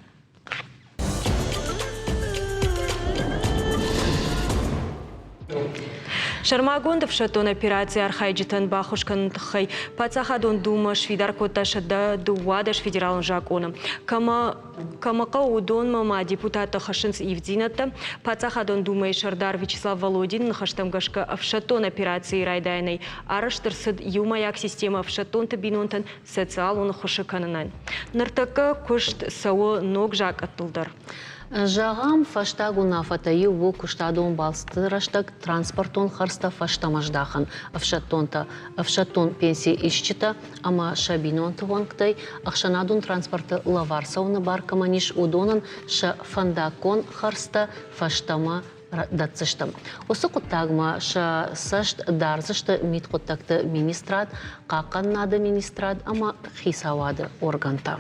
Сӕрмагонд ӕфсӕддон операцийы архайджытӕн баххуыс кӕныны тыххӕй Паддзахадон Думӕ сфидар кодта 112 федералон закъоны. Кӕмӕ кӕмӕ хъӕуы, уыдонмӕ ма депутаттӕ хӕссынц ивддзинӕдтӕ. Паддзахадон Думӕйы сӕрдар Вячеслав Володины ныхӕстӕм гӕсгӕ ӕфсӕддон операцийы райдайӕнӕй арӕзт ӕрцыд иумӕйаг системӕ ӕфсӕддонты бинонтӕн социалон ӕххуысы кӕнынӕн. Ныртӕккӕ куыст цӕуы ног закъӕттыл дӕр. Зӕгъӕм, фӕстаг уынаффӕтӕ иу у куыстадон балцты рӕстӕг транспортон хӕрдзтӕ фӕстӕмӕ здахын ӕфсӕддонтӕ, ӕфсӕддон пенси исджытӕ ӕмӕ сӕ бинонты уӕнгтӕй ӕхсӕнадон транспорты лӕвар цӕуыны бар кӕмӕн ис, уыдонӕн сӕ фӕндаггон хӕрдзтӕ фӕстӕмӕ дӕтдзысты. Уыцы хъуыддагмӕ сӕ цӕст дардзысты мидхъуыддӕгты министрад, хъахъхъӕнынады министрад ӕмӕ хицауады органтӕ.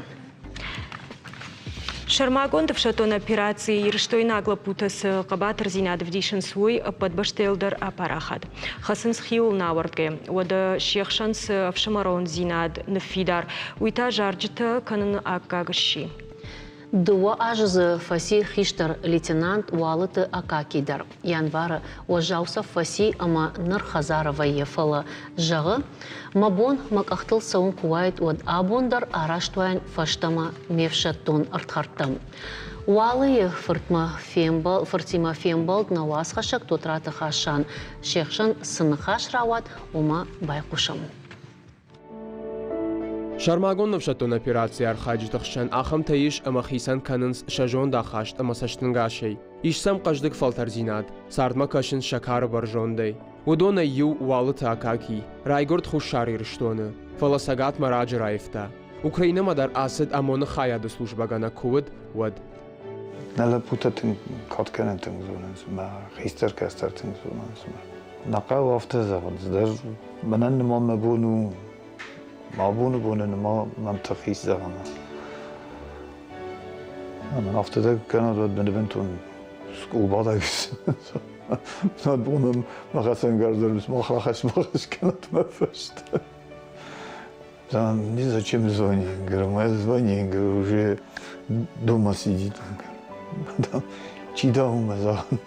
Сӕрмагонд ӕфсӕддон операцийы ирыстойнаг лӕппутӕ цы хъӕбатырдзинад ӕвдисынц, уый ӕппӕт бӕстӕйыл дӕр апарахат. Хӕцынц хиуыл науӕрдгӕ. Уӕдӕ се хсӕн цы ӕфсымӕрондзинад ныффидар, уый та зарджытӕ кӕныны аккаг сси. Дыууӕ азы дзы фӕци хистӕр лейтенант Уалыты Акакий дӕр. Январы уӕззау цӕф фӕци ӕмӕ ныр хӕдзары вӕййы, фӕлӕ, зӕгъы, мӕ бон мӕ къӕхтыл цӕуын куы уаид, уӕд абон дӕр араст уаин фӕстӕмӕ ме фсӕддон ӕрдхӕрдтӕм. Уалыйы фыртмӕ фембӕл, фыртимӕ фембӕлд нӕ уацхӕссӕг Тотраты Хасан. Се хсӕн цы ныхас рауад, уымӕ байхъусӕм. Сӕрмагонд ӕфсӕддон операцийы архайджыты хсӕн ахӕмтӕ ис ӕмӕ хицӕн кӕнынц сӕ зондахаст ӕмӕ цӕстӕнгасӕй. Ис сӕм хъӕздыг фӕлтӕрдзинад, цардмӕ кӕсынц сӕ кары бӕрзондӕй. Уыдонӕй иу Уалыты Акакий, райгуырд Хуссар Ирыстоны, фӕлӕ Цӕгатмӕ раджы раивта. Украинӕмӕ дӕр ацыд ОМОН-ы хайады службӕгӕнӕг куы уыд, уӕд. Нӕ лӕппутӕ тынг кад кӕнын тынг зонынц, мӕ хистӕр кӕстӕр тынг зонынц. Нӕ хъӕуы афтӕ зӕгъын, цыдӕр мӕнӕн нымӕ мӕ бон у, мӕ абоны боны нымӕ мӕм тых ис зӕгъын. Мӕн афтӕ дӕр кӕнӕд, уӕд мын бынтон скъулбадӕг. Над бонӕн мӕ хӕцӕнгарз дӕр мах рахӕсс-бахӕсс кӕнӕт мӕ фӕстӕ. Не зачем звони, говорю, моя звони, говорю, уже дома сидит. Чи дал зӕгъын.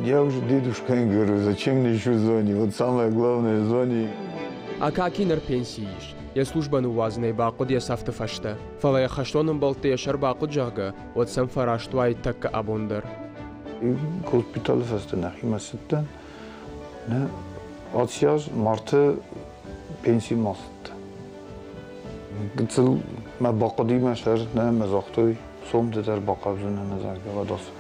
Я уже дедушка, говорю, зачем мне еще звони? Вот самое главное звони. Акаки ныр пенсийы ис. Йӕ службӕ ныууадзынӕй бахъуыд йӕ сӕфты фӕстӕ. Фӕлӕ йӕ хӕстон ӕмбӕлтты йӕ сӕр бахъуыд, зӕгъгӕ, уӕд сӕм фӕраст уаид тӕккӕ абон дӕр. Госпиталы фӕстӕ нӕхимӕ цыдтӕн. Нӕ, аци аз марты пенсимӕ ацыдтӕн. Гыццыл мӕ бахъуыди мӕ сӕр, нӕ мӕ загътой, сом ды дӕр бахъавдзынӕ, зӕгъгӕ, уӕд ацу.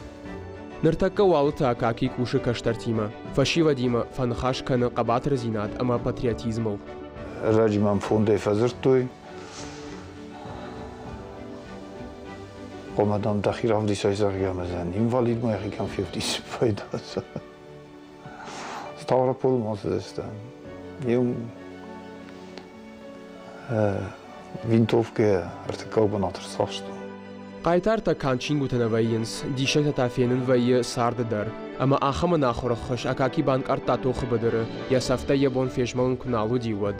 Ныртӕккӕ Уалыты Акаки кусы кӕстӕртимӕ, фӕсивӕдимӕ фӕныхас кӕны хъӕбатырдзинад ӕмӕ патриотизмыл. Ӕрӕджы мӕм фондӕй фӕдзырдтой, Хъуамӕ, дам, дӕхи равдисай, зӕгъгӕ, ӕмӕ зӕн инвалид ма йӕхи кӕм февдисы пайда. Ставрополы ма цыдыстӕм. Иу винтовкӕ ӕртыккаг бынат ӕрцахстон. Хъайтартӕ канд чингуытӕ нӕ вӕййынц, диссӕгтӕ та фенын вӕййы царды дӕр. Ӕмӕ ахӕм ӕнахуыр ӕххуыс Акаки банкъардта тохы быдыры, йӕ цӕфтӕй йӕ бон фезмӕлын куы нал уыди, уӕд.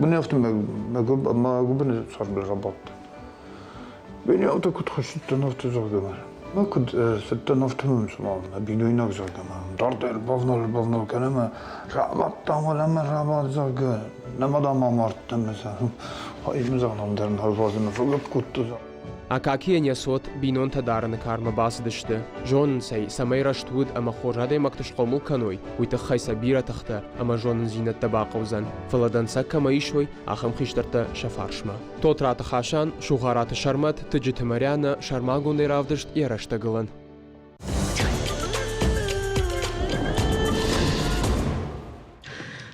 Бынӕфты мӕ гуыбыны цармыл рабадт. Бинӕутӕ куыд хуыссыдтӕн, афтӕ зӕгъгӕ мӕ. Мӕ куыд цыдтӕн, афтӕ мӕм цыма мӕ бинойнаг зӕгъгӕ мӕ дардӕр бавнал-бавнал кӕны ӕмӕ рабадтам уӕлӕмӕ рабад, зӕгъгӕ, нӕма дам амардтӕн мӕ зӕгъын. Ай мын зӕгъын ам дӕр нал уадзын, фӕгӕпп кодта. Акакийӕн йӕ цот бинонтӕ дарыны кармӕ бацыдысты. Зонынц ӕй, цӕмӕй рӕстуд ӕмӕ хорз адӕймӕгты схъомыл кӕной, уый тыххӕй сӕ бирӕ тыхтӕ ӕмӕ зонындзинӕдтӕ бахъӕудзӕн, фӕлӕ дӕнцӕг кӕмӕ исой, ахӕм хистӕртӕ сӕ фарсмӕ. Тотраты Хасан, Сугъараты Сӕрмӕт, Тыджыты Марьянӕ сӕрмагондӕй равдыст йӕ рӕстӕгылӕн.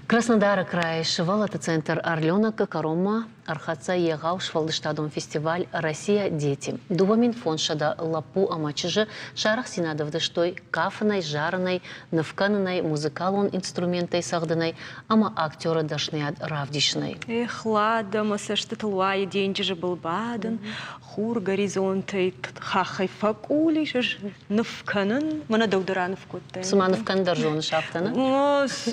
Краснодары крайы сывӕллӕтты центр «Орленок» кӕронмӕ ӕрхӕццӕ егъау сфӕлдыстадон фестиваль «Россия. Дети». 2500 лӕппу ӕмӕ чызджы сарӕхстдзинад ӕвдыстой кафынӕй, зарынӕй, ныв кӕнынӕй, музыкалон инструменттӕй цӕгъдынӕй ӕмӕ актеры дӕсныйад равдисынӕй. Эх, Лада, мӕ цӕстытыл уайы денджызы был бадын, хур горизонтӕй хаххӕй фӕкъул ис, ӕз ныв кӕнын. Мӕнӕ дӕу дӕр аныв кодтай. Цыма ныв кӕнын дӕр зоныс афтӕ, нӕ?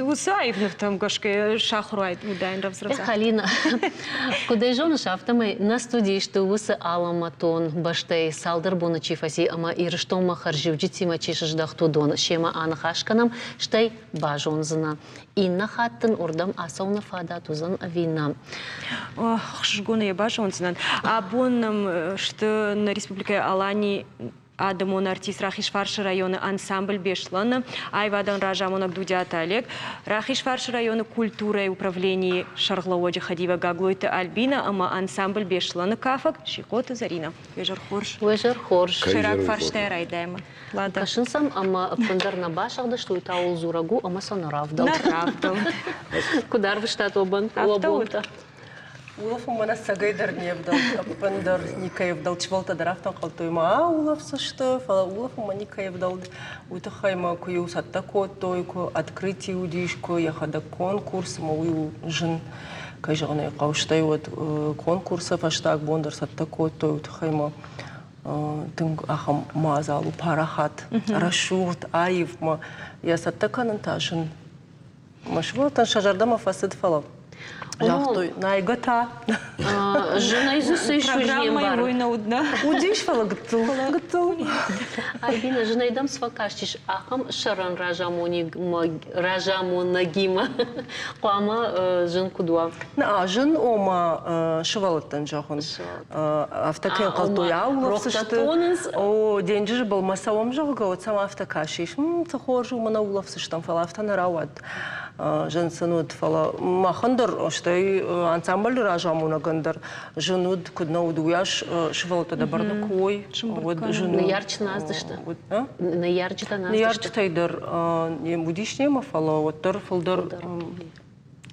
Уыцы аив нывтӕм гӕсгӕ сахуыр уыдаин рӕвдз-рӕвдз. Эх, Алина, куыд ӕй зоныс, афтӕмӕй нӕ студийы сты уыцы алӕмӕтон бӕстӕйы цалдӕр боны чи фӕци ӕмӕ Ирыстонмӕ хӕрзиуджытимӕ чи сыздӕхт, уыдон. Семӕ аныхас кӕнӕм, стӕй базондзынӕ, иннӕ хатт дын уырдӕм ацӕуыны фадат уыдзӕн ӕви нӕ? Ӕхсызгон ӕй базондзынӕн. Абон нӕм сты нӕ республикӕйы Алани адӕмон артист Рахизфарсы районы ансамбль Беслӕны аивадон разамонӕг Дудиаты Олег, Рахизфарсы районы культурӕйы управленийы сӕргълӕууӕджы хӕдивӕг Гаглойты Альбина ӕмӕ ансамбль Беслӕны кафӕг Сихъоты Зӕринӕ. Уе хорз. Уе хорз. Сӕйраг фарстӕй райдайӕм. Кӕсынц ӕм ӕмӕ ӕппындӕр нӕ басыгъдысты, уый та ууыл дзурӕг у ӕмӕ сӕ нӕ равдӕлд. Нӕ равдӕлд. Куыд арвыстат уӕ бонтӕ? Улӕфынмӕ нӕ цӕгӕй дӕр не вдӕлд, ӕппындӕр никӕй ӕвдӕлд. Сывӕллӕттӕ дӕр афтӕ ӕнхъӕлдтой, ма улӕфдзысты, фӕлӕ улӕфынмӕ никӕй ӕвдӕлд. Уый тыххӕй мӕ куы-иу цӕттӕ кодтой, куы открытие уыдис, куы йӕхӕдӕг конкурс, ӕмӕ уый у зын, кӕй зӕгъын ӕй хъӕуы. Стӕй уӕд конкурсы фӕстаг бон дӕр цӕттӕ кодтой, уый тыххӕй мӕ тынг ахӕм мадзал у парахат, рӕсугъд, аив ӕмӕ йӕ цӕттӕ кӕнын та зын. Мӕ сывӕллӕттӕн сӕ зӕрдӕмӕ фӕцыд, фӕлӕ загътой, найгӕ та. Зынӕй дзы цы ис, уый не мбарын. Уыдис, фӕлӕ гыццыл, гыццыл. Альбина, зынӕй дӕм цы фӕкастис, ахӕм сӕрӕн разамонӕгимӕ хъуамӕ зын куыд уа? Нӕ, зын, ома сывӕллӕттӕн зӕгъын. Афтӕ кӕй ӕнхъӕлдтой, аулӕфдзысты. О, денджызы былмӕ цӕуӕм, зӕгъгӕ, уӕд сӕм афтӕ кӕсис. Цы хорз у, мӕнӕ улӕфдзыстӕм, фӕлӕ афтӕ нӕ рауад. Зын сын уыд, фӕлӕ махӕн дӕр, стӕй ансамблы разамонӕгӕн дӕр зын уыд, куыд нӕ уыд, уыйас сывӕллӕттӕ дӕ бӕрны куы уой, уӕд зын уыд. Ныййарджытӕ нӕ аздысты? Ныййарджытӕ нӕ аздысты? Ныййарджытӕй дӕр уыдис немӕ, фӕлӕ уӕддӕр фылдӕр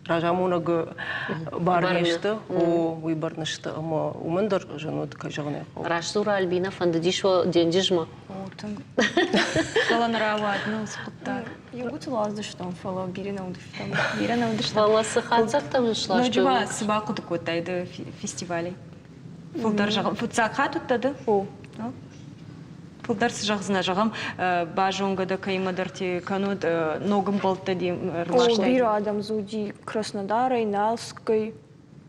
разамонӕгы бӕрны сты, о, уый бӕрны сты ӕмӕ уымӕн дӕр зын уыд, кӕй зӕгъын ӕй хъӕуы. Раст дзуры Альбина, фӕндыдис уӕ денджызмӕ? О, тынг. Фӕлӕ нӕ рауад, нӕ уыцы хъуыддаг. Иугуытыл аздыстам, фӕлӕ бирӕ нӕ уыдыстӕм. Бирӕ нӕ уыдыстӕм. Фӕлӕ цы хатдзӕгтӕм сластой? Ноджы ма цы бахъуыды кодтай ды фестивалӕй? Фылдӕр зӕгъын, фыццаг хатт уыдтӕ ды? О. Фылдӕр цы зӕгъдзынӕ, зӕгъӕм, базонгӕ дӕ кӕимӕдӕрти кӕнод ног ӕмбӕлттӕ де рмастай? Бирӕ адӕм дзы уыди Краснодарӕй, Налцыккӕй.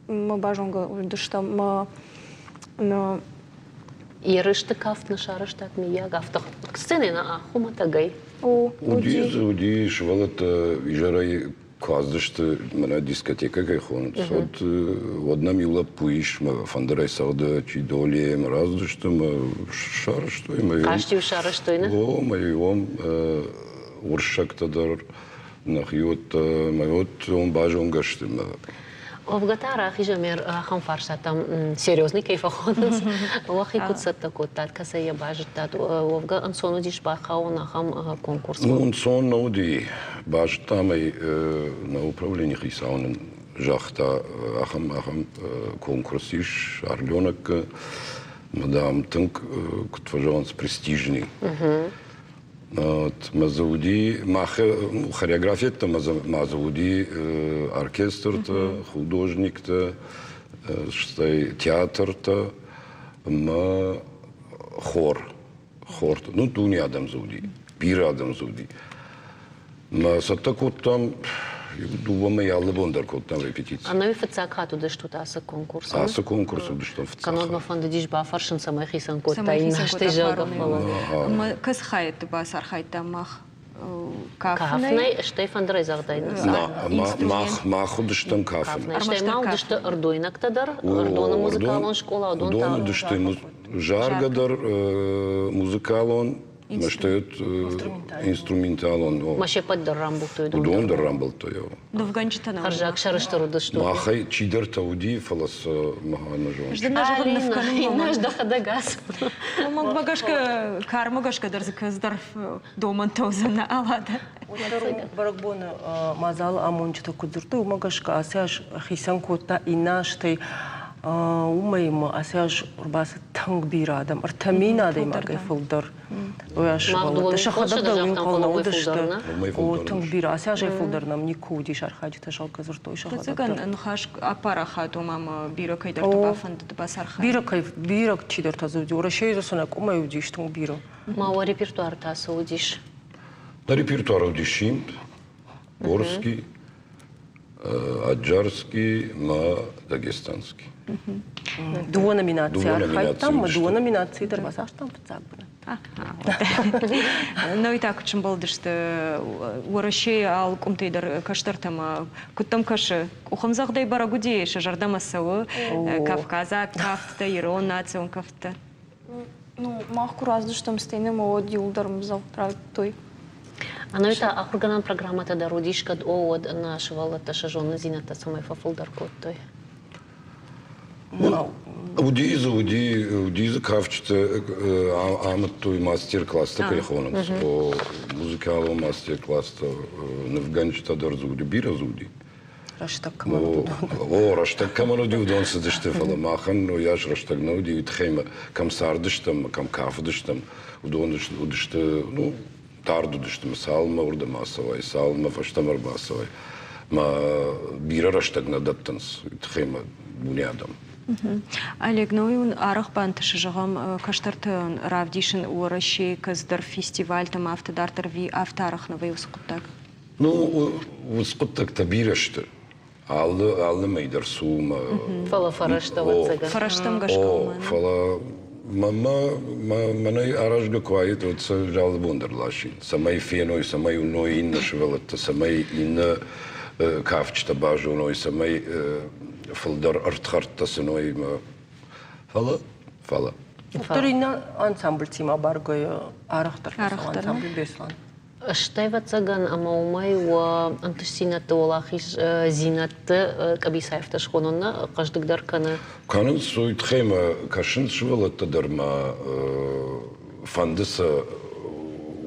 Мӕ базонгӕ уыдыстӕм мӕ Ерысты кафт нӕ сарӕзтат, мыййаг, афтӕ сценӕ нӕ хуымӕтӕгӕй? Уыди дзы, уыди сывӕллӕттӕ изӕрӕй куы ацыдысты, мӕнӕ дискотекӕ кӕй хонынц, уӕд, уӕд нӕм иу лӕппу ис, мӕ фӕндырӕй цӕгъды, чи доле, мӕ рацыдысты, мӕ сарӕзтой. Мӕ Хъазт-иу сарӕзтой, нӕ? О, мӕ иуӕм уырыссӕгтӕ дӕр, нӕхиуӕттӕ, мӕ уӕд уым базонгӕ сты. Мӕ Уӕвгӕ та рахизӕм ахӕм фарстатӕм серьезный кӕй фӕхонынц. Уӕхи куыд цӕттӕ кодтат, кӕцӕй йӕ базыдтат? Уӕвгӕ ӕнцон уыдис бахауын ахӕм конкурсмӕ? Ну, ӕнцон нӕ уыди. Базыдтам ӕй, нӕ управленийы хицау нын загъта, ахӕм ахӕм конкурс ис Орленоккы, мадам тынг, куыд фӕзӕгъынц, престижный. Мӕ дзы уыди мах хореографиӕттӕ ма дзы уыди оркестртӕ, художниктӕ, стӕй театртӕ ӕмӕ хор. Хортӕ. Ну, дуне адӕм дзы уыди, бирӕ адӕм дзы уыди. Мӕ цӕттӕ кодтам дыууӕ мӕй алы бон дӕр кодтам репетици. Ӕнӕуи фыццаг хатт уыдыстут ацы конкурсы? Ацы конкурсы уыдыстӕм фыццаг. Кӕннод мӕ фӕндыдис бафӕрсын, цӕмӕй хицӕн кодта иннӕстӕй, зӕгъгӕ, фӕлӕ. Кӕцы хайӕдты бацархайдтам мах? Кафынӕй, стӕй фӕндырӕй загъдай. Мах, мах уыдыстӕм кафын. Стӕй ма уыдысты ӕрдойнӕгтӕ дӕр, Ӕрдоны музыкалон скъола, уыдон та. Уыдон уыдысты заргӕ дӕр музыкалон, Стӕй инструменталон. Ма се ппӕт дӕр рамбылдтой. Уыдон дӕр рамбылдтой. Нывгӕнджытӕ нӕ Хӕрзаг сӕрыстыр уыдысты. Махӕй чидӕртӕ уыди, фӕлӕ сӕ мӕ нӕ зонын. Ӕз дын нӕ зӕгъын ныв кӕнын. Ӕз дӕхӕдӕг ацу. Мӕнмӕ гӕсгӕ, кармӕ гӕсгӕ дӕр дзы кӕцыдӕр домӕнтӕ уыдзӕн нӕ алады. Бӕрӕгбоны мадзалы амонджытӕ куыд дзырдтой, уымӕ гӕсгӕ ацы аз хицӕн кодта иннӕ азтӕй. Уымӕй ма ацы аз ӕрбацыд тынг бирӕ адӕм, 3000 адӕймагӕй фылдӕр. Сывӕллӕттӕ сӕхӕдӕг дӕр уый ӕнхъӕл нӕ уыдысты. О, тынг бирӕ. Ацы азӕй фылдӕр нӕм никуы уыдис архайджытӕ, зӕгъгӕ, дзырдтой сӕхӕдӕг дӕр. Ӕвӕццӕгӕн, ныхас апарахат, ома ма бирӕ кӕйдӕрты бафӕндыд бацархайын. Бирӕ кӕй, бирӕ чидӕртӕ дзы уыди. Уӕрӕсейы дзы цы нӕ къуымӕй уыдис, тынг бирӕ. Ма уӕ репертуары та цы уыдис? Нӕ репертуары уыдис Симд, Горский, Аджарский ма Дагестанский. Дыууӕ номинацийы архайдтам, ӕмӕ дыууӕ номинацийы дӕр бацахстам фыццаг бынат. Науи та куыд сӕмбӕлдысты Уӕрӕсейы алы къуымтӕй дӕр кӕстӕртӕм куыд дӕм кӕсы? Къухӕмдзӕгъдӕй бӕрӕг уыди, сӕ зӕрдӕмӕ цӕуы кавказаг кӕфтытӕ, ирон национ кӕфтытӕ? Ну, мах куы рацыдыстӕм сценӕмӕ, уӕд иуылдӕр ӕмдзӕгъд радтой. Ӕнӕуи та ахуыргӕнӕн программӕтӕ дӕр уыдис, кӕд о, уӕд ӕнӕ сывӕллӕттӕ сӕ зонындзинӕдтӕ цӕмӕй фӕфылдӕр кодтой? Уыди дзы, уыди, уыди дзы кафджыты амыдтой мастер-класстӕ кӕй хонынц, о, музыкалон мастер-класстӕ, нывгӕнджытӕ дӕр дзы уыди, бирӕ дзы уыди. Рӕстӕг кӕмӕн уыд, уыдон. О, рӕстӕг кӕмӕн уыди, уыдон цыдысты, фӕлӕ махӕн уыйас рӕстӕг нӕ уыди, уый тыххӕй кӕм цардыстӕм, кӕм кафыдыстӕм, уыдон уыдысты, ну, дард уыдысты, цалынмӕ уырдӕм ацӕуай, цалынмӕ фӕстӕмӕ ӕрбацӕуай. Мӕ бирӕ рӕстӕг нӕ дӕттынц, уый тыххӕй мӕ дуне адӕм. Олег, ну уын арӕх бантысы, зӕгъӕм, кӕстӕртӕн равдисын Уӕрӕсейы кӕцыдӕр фестивальтӕм, афтӕ дарддӕр ӕви афтӕ арӕх нӕ вӕййы уыцы хъуыддаг? Ну, уыцы хъуыддӕгтӕ бирӕ сты. Алы, алы мӕй дӕр цу мӕ... Фӕлӕ фӕрӕзтӕ, ӕвӕццӕгӕн. Фӕрӕзтӕм гӕсгӕ уымӕн. Фӕлӕ мӕнмӕ, мӕнӕй аразгӕ куы уаид, уӕд сӕ алы бон дӕр ласин. Цӕмӕй феной, цӕмӕй уыной иннӕ сывӕллӕттӕ, цӕмӕй иннӕ кафджытӕ базоной, цӕмӕй фылдӕр ӕрдхӕрдтӕ сыной. Фӕлӕ, фӕлӕ. Уӕддӕр иннӕ ансамблтимӕ баргӕйӕ арӕхдӕр фӕцӕуы ансамбль Беслан. Стӕй, ӕвӕццӕгӕн, ӕмӕ уымӕй уӕ ӕнтыстдзинӕдты, уӕлахиздзинӕдты къӕбицаевтӕ схонын нӕ хъӕздыгдӕр кӕны? Кӕнынц, уый тыххӕй мӕ кӕсынц сывӕллӕттӕ дӕр мӕ фӕнды сӕ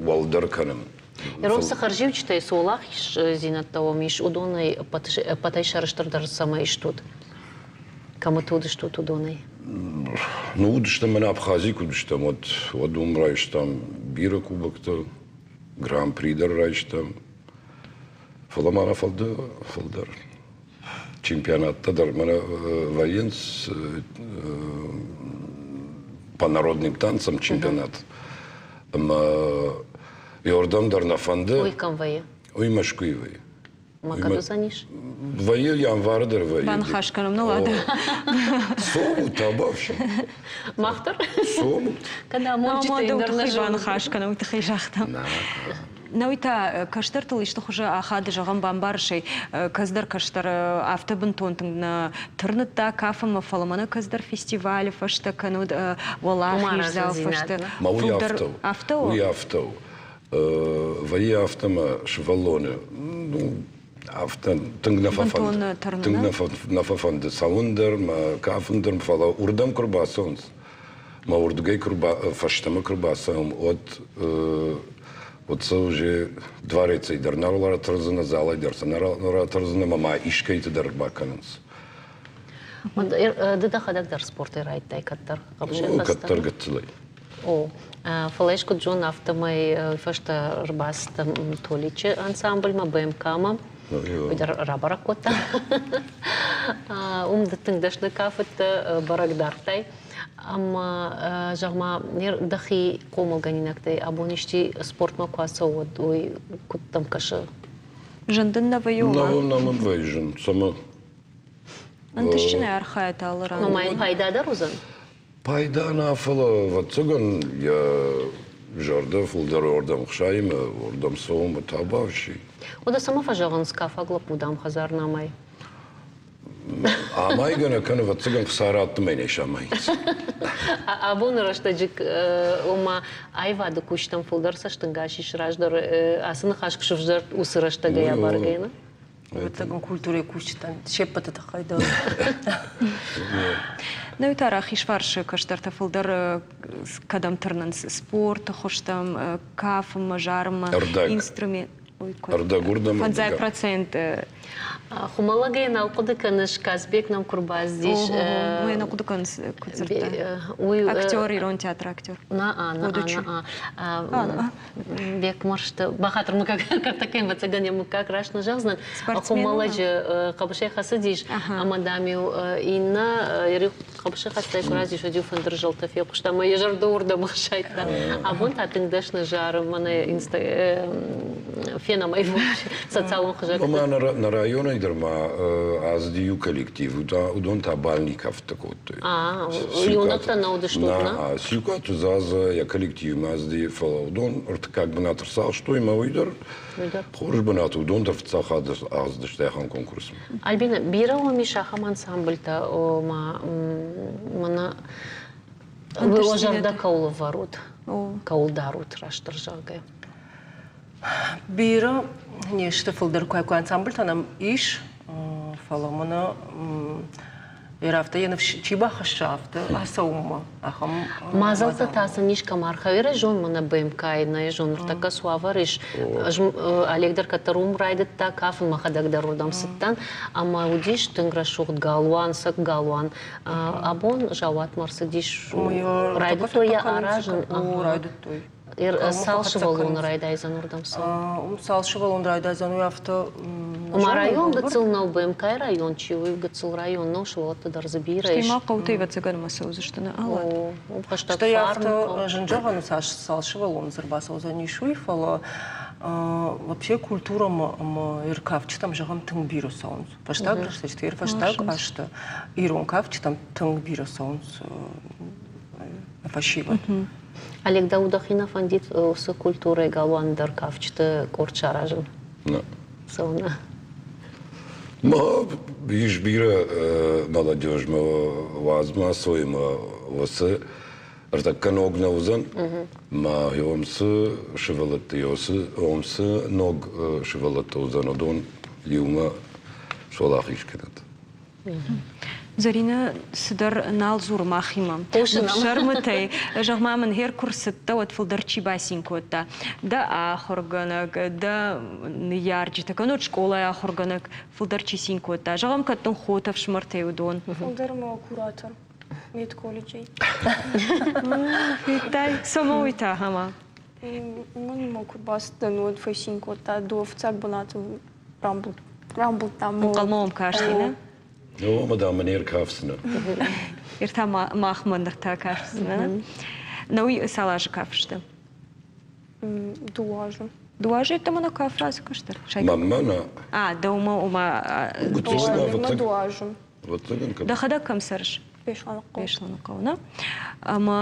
уӕлдӕр кӕнын. Ирон цы хӕрзиуджытӕй цы уӕлахиздзинӕдтӕ уӕм ис, уыдонӕй ӕппӕтӕй сӕрыстырдӕр цӕмӕй стут? Кӕмыты уыдыстут, уыдонӕй? Ну, уыдыстӕм, мӕнӕ Абхазийы куы уыдыстӕм, уӕд, уӕд уым райстам бирӕ кубоктӕ, гран-при дӕр райстам. Фӕлӕ ма нӕ фӕлды фылдӕр. Чемпионаттӕ дӕр мӕнӕ вӕййынц по народным танцам чемпионат. Ӕмӕ Иордан дӕр нӕ фӕнды. Уый кӕм вӕййы? Уый Мӕскуыйы вӕййы. Ма кӕд уыдзӕнис? Вӕййы январы дӕр вӕййы. Баныхас кӕнӕм, ну ладно. Цомут, табафси. Мах дӕр? Цомут. Кӕд амонджытӕ дӕр нӕ баныхас кӕнӕм, уый тыххӕй загътам. Науи та кӕстӕртыл исты хуызы ахады, зӕгъӕм, бамбарысӕй, кӕцыдӕр кӕстӕр афтӕ бынтон тынг нӕ тырныдта кафынмӕ, фӕлӕ мӕнӕ кӕцыдӕр фестивалы фӕстӕ кӕнӕд уӕлахиздзау фӕстӕ. Ма уый афтӕ у. Афтӕ у? Уый афтӕ у. Вӕййы афтӕ мӕ сывӕллоны ну, афтӕ тынг нӕ фӕфӕнды. Тынг нӕ фӕфӕнды цӕуын дӕр, мӕ кафын дӕр, фӕлӕ уырдӕм куы рбацӕуынц, мӕ уырдыгӕй куы фӕстӕмӕ куы рбацӕуӕм, уӕд уӕд сӕ уже дворецӕй дӕр нал ратӕрдзынӕ, залӕй дӕр сӕ нал ратӕрдзынӕ ӕмӕ ма искӕйты дӕр бакӕнынц. Ды дӕхӕдӕг дӕр спортӕй райдтай кӕддӕр? Кӕддӕр гыццылӕй. О, фӕлӕ ӕз куыд зонын, афтӕмӕй фӕстӕ ӕрбацыдтӕн Толичы ансамбльмӕ, БМК-мӕ. Уый дӕр рабӕрӕг кодта. Уым ды тынг дӕсны кафыдтӕ, бӕрӕг дардтай. Ӕмӕ, зӕгъ-ма, дӕхи хъомылгӕнинӕгтӕй абон исчи спортмӕ куы ацӕуа, уӕд уый куыд дӕм кӕсы? Зын дын нӕ вӕййы? Нӕ мын вӕййы зын. Цӕмӕ? Ӕнтыстджынӕй архайат алы ран. Ма йын пайда дӕр уыдзӕн? Пайда нӕ, фӕлӕ, ӕвӕццӕгӕн, йӕ зӕрдӕ фылдӕр уырдӕм хсайы ӕмӕ уырдӕм цӕуы ӕмӕ та бафси. Уӕдӕ цӕмӕ фӕзӕгъынц кафаг лӕппу, дам, хӕдзар намай? Амайгӕ нӕ кӕны, ӕвӕццӕгӕн, хца раттынмӕ не самайынц. Абоны рӕстӕджы ома аивады кусджытӕм фылдӕр цӕстӕнгас ис раздӕр ацы ныхас куы сывзӕрд уыцы рӕстӕгӕй абаргӕйӕ, нӕ? Ӕвӕццӕгӕн культурӕйы кусджытӕн се ппӕты тыххӕй дӕр. Нӕуи та рахизфарсы кӕстӕртӕ фылдӕр кӕдӕм тырнынц? Спорты хуызтӕм, кафынмӕ, зарынмӕ, инструмент. Ӕрдӕгуырдӕм. 5%. Хуымӕллӕгӕй нал хъуыды кӕныс, Казбек нӕм куы рбацыдис. Уый нӕ хъуыды кӕныс, куыд дзырдта? Актер, ирон театры актер. На, на, на. Бекмырзты бахатыр мыггаг картакӕн ӕвӕццӕгӕн йӕ мыггаг раст нӕ зӕгъдзынӕн. Хуымӕллӕджы хъӕбысӕй хӕцыдис ӕмӕ дам-иу иннӕ хъӕбысы хӕцтӕй куы рацыдис, уӕд-иу фӕндыры зӕлтӕ фехъуыста ӕмӕ йӕ зӕрдӕ уырдӕм ӕхсайдта. Абон та тынг дӕсны зары мӕнӕ фенӕм ӕй социалон хызӕгты. Ӕмӕ нӕ районӕй дӕр ма ацыди иу коллектив, уыдон та бальный кафттӕ кодтой. Иунӕгтӕ нӕ уыдыстут, нӕ? Сиукъаты Заза йӕ коллективмӕ ацыди, фӕлӕ уыдон ӕртыккаг бынат ӕрцахстой ӕмӕ уый дӕр хорз бынат, уыдон дӕр фыццаг хатт ацыдысты ахӕм конкурсмӕ. Альбина, бирӕ уӕм ис ахӕм ансамбльтӕ, ома мӕнӕ уӕ зӕрдӕ кӕуыл ӕвӕрут, кӕуыл дарут, растдӕр зӕгъгӕ? Бирӕ не сты, фылдӕр куы ансамбльтӕ нӕм ис, фӕлӕ мӕнӕ афтӕ йӕ ныфс чи бахӕсса, афтӕ ацӕуынмӕ ахӕм Мадзӕлттӕ та сын ис кӕм архайы зон мӕнӕ БМК-йы нӕ зон ныртӕккӕ цы уавӕр ис. Ӕз Олег дӕр кӕддӕр уым райдыдта кафын, мӕхӕдӕг дӕр уырдӕм цыдтӕн ӕмӕ уыдис тынг рӕсугъд галуан, цӕг галуан. Абон заууатмӕ ӕрцыдис, райдыдтой йӕ аразын. Райдыдтой. Цал сывӕллоны райдайдзӕн уырдӕм цӕуын? Цал сывӕллон райдайдзӕн, уый афтӕ. Ома район гыццыл нӕу, БМК-йы район чи у, гыццыл район нӕу, сывӕллӕттӕ дӕр дзы бирӕ ис. Стӕй ма хъӕутӕй ӕвӕццӕгӕн ӕмӕ цӕудзысты нӕ алат. Хӕстӕг Стӕй афтӕ зын зӕгъӕн у, цас цал сывӕллоны дзы ӕрбацӕудзӕнис, уый, фӕлӕ вообще культурӕмӕ ӕмӕ иркафджытӕм, зӕгъӕм, тынг бирӕ цӕуынц. Фӕстаг рӕстӕджыты, фӕстаг азты ирон кафджытӕм тынг бирӕ цӕуынц фӕсивӕд. Олег, дӕу дӕхи нӕ фӕндид уыцы культурӕйы галуан дӕр кафджыты къорд саразын? Нӕ. Цӕуылнӕ? Ма ис бирӕ молодежмӕ уадзмӕ цоймӕ уыцы ӕртӕккӕ ног нӕ уыдзӕн. Ма ом цы сывӕллӕтты ом цы ног сывӕллӕттӕ уыдзӕн, уыдон иумӕ суӕлахиз кӕнӕд. Зӕринӕ цыдӕр нал дзуры махимӕ. Ныфсӕрмытӕй, зӕгъ-ма мын, гъер куы рцыдтӕ, уӕд фылдӕр чи бацин кодта? Дӕ ахуыргӕнӕг, дӕ ныййарджытӕ, кӕннод скъолайы ахуыргӕнӕг фылдӕр чи цин кодта? Зӕгъӕм, кӕд дын хотӕ, ӕфсымӕртӕй уыдон. Фылдӕр мӕ куратор медколледжӕй. Федтай, цӕмӕ уый та, ӕмӕ? Уымӕн ма куы рбацыдтӕн, уӕд фӕцин кодта, дыууӕ фыццаг бынаты рамбылдтам. Ӕнхъӕлмӕ уӕм касти, нӕ? О, ӕмӕ дам мын ӕркафдзынӕ. Ир та махмӕ ныр та кафдзынӕ. Нӕ уый цал азы кафысты? Дыууӕ азы. Дыууӕ азы йеддӕмӕ нӕ кафт ацы кӕстӕр? Мӕнмӕ нӕ. А, дӕумӕ, ома... Мӕнмӕ дыууӕ азы. Дӕхӕдӕг кӕм цӕрыс? Беслӕныхъӕу. Беслӕныхъӕу, нӕ? Ӕмӕ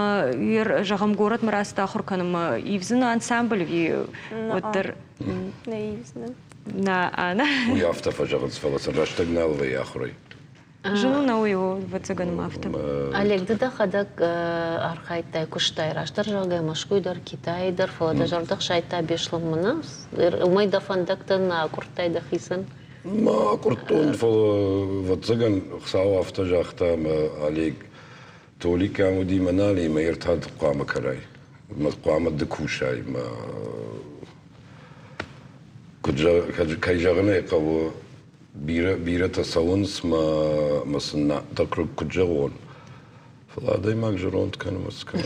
зӕгъӕм, горӕтмӕ рацыд ахуыр кӕнынмӕ ивдзынӕ ансамбль ӕви уӕддӕр? Нӕ ивдзынӕн. Нӕ, нӕ. Уый афтӕ фӕзӕгъынц, фӕлӕ сын рӕстӕг нал вӕййы ахуырӕй. Зын у нӕ уый у, ӕвӕццӕгӕн ма афтӕ. Олег, ды дӕхӕдӕг архайдтай, куыстай, растдӕр зӕгъгӕ, Мӕскуыйы дӕр, Китайы дӕр, фӕлӕ дӕ зӕрдӕ хсайдта Беслӕнмӕ, нӕ? Уымӕй дӕ фӕндӕгтӕ нӕ акъуырдтай дӕхицӕн? Ма акъуырдтон, фӕлӕ, ӕвӕццӕгӕн, Хуыцау афтӕ загъта, ӕмӕ Олег Толик ам уыди мӕ нал и, мӕ ӕртӕ ды хъуамӕ кӕрай, мӕ хъуамӕ ды кусай, мӕ куыд кӕй зӕгъын ӕй хъӕуы, бирӕ бирӕтӕ цӕуынц мӕ мӕ сын дӕ куыд зӕгъон, фӕлӕ адӕймаг зӕронд кӕны мӕ цы кӕна.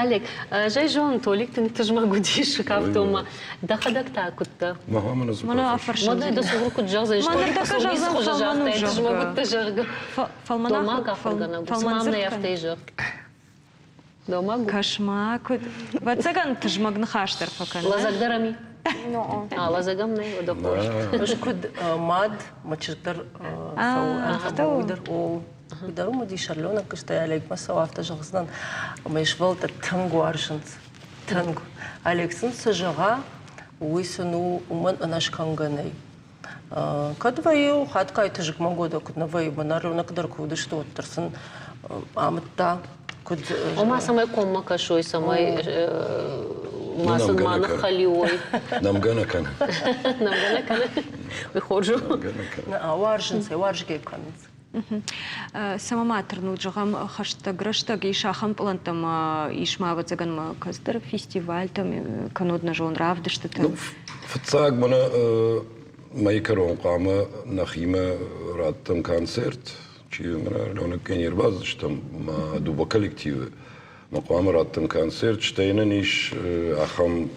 Олег, ӕз ӕй зонын, Толик тынг тызмӕг уыдис кафтонмӕ. Дӕхӕдӕг та куыдтӕ? Мӕнӕ афӕрсын. Мӕнӕ дӕ цуры куыд зӕгъдзӕн, Толик ницы хуызы загътай, тызмӕг уыдтӕ, зӕгъгӕ. Домаг ахуыргӕнӕг у, цыма мын ӕй афтӕ зӕгъ. Домаг у. Кӕс-ма, куыд. Ӕвӕццӕгӕн, тызмӕг ныхас дӕр фӕкӕны. Лазӕг дӕр ам и? А, лазӕг ам нӕй, уӕдӕ хорз. Ӕз куыд мад, мӕ чызг дӕр цӕуы, афтӕ уый дӕр о. Уый дӕр уым уыди Шарлёнок, стӕй Олегмӕ цӕуы, афтӕ зӕгъдзынӕн. Ӕмӕ йӕ сывӕллӕттӕ тынг уарзынц. Тынг. Олег сын цы зӕгъа, уый сын у уымӕн ӕнӕскӕнгӕ нӕй. Кӕд вӕййы, хатгай тызгмӕгодӕ куыд нӕ вӕййы, мӕнӕ рынок дӕр куы уыдысты, уӕддӕр сын амыдта, куыд... Ома, цӕмӕй коммӕ кӕсой, цӕмӕй ма сын ма ныххӕлиуой. Нӕмгӕ нӕ кӕны. Нӕмгӕ нӕ кӕны. Уый хорз у. Уарзынц ӕй, уарзгӕ кӕнынц. Цӕмӕ ма тырнут, зӕгъӕм, хӕстӕг рӕстӕг ис ахӕм пълӕнттӕ ӕмӕ ис ма, ӕвӕццӕгӕн, ма кӕцыдӕр фестивальтӕм, кӕннод нӕ зон равдыстытӕ? Фыццаг мӕнӕ мӕйы кӕрон хъуамӕ нӕхимӕ раттӕм концерт, чи Леныккӕй не рбацыдыстӕм, мӕ дыууӕ коллективы. Мӕ хъуамӕ раттӕм концерт, стӕй нын ис ахӕм,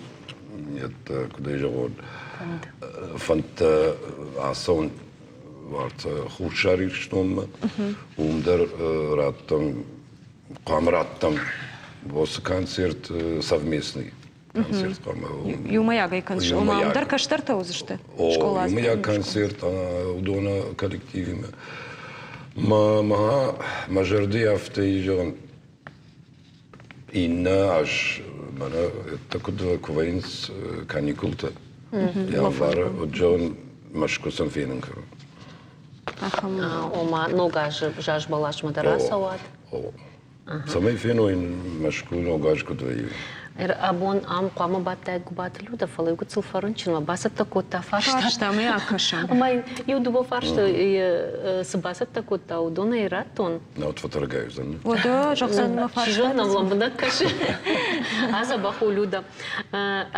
куыд ӕй зӕгъон, фӕндтӕ ацӕуын уартӕ Хуссар Ирыстонмӕ. Уым дӕр раттӕм, хъуамӕ раттӕм уыцы концерт совместный. Концерт хъуамӕ. Иумӕйагӕй концерт. Ома, уым дӕр кӕстӕртӕ уыдзысты? О, иумӕйаг концерт уыдоны коллективимӕ. Мӕ, мӕ, мӕ зӕрды афтӕ зӕгъын, Иннӕ аз мӕнӕ куыд куы вӕййынц каникултӕ, январы, уӕд зӕгъын Мӕскуы сын фенын кӕнын. Ома ног азы заз бӕласмӕ дӕр ацӕуат? Цӕмӕй феной Мӕскуы ног аз куыд вӕййы. Абон ам хъуамӕ бадтаид Гуыбаты Людӕ, фӕлӕ иу гыццыл фӕрынчынмӕ бацӕттӕ кодта фарста. Фарстамӕ акӕсӕм. Ӕмӕ иу дыууӕ фарсты цы бацӕттӕ кодта, уыдонӕй радтон. Науд фӕтӕргай уыдзӕн. Уӕдӕ зӕгъдзӕн мӕ фарста. Чи зоны, лӕмбынӕг кӕсы. Адзӕбӕх у Люда.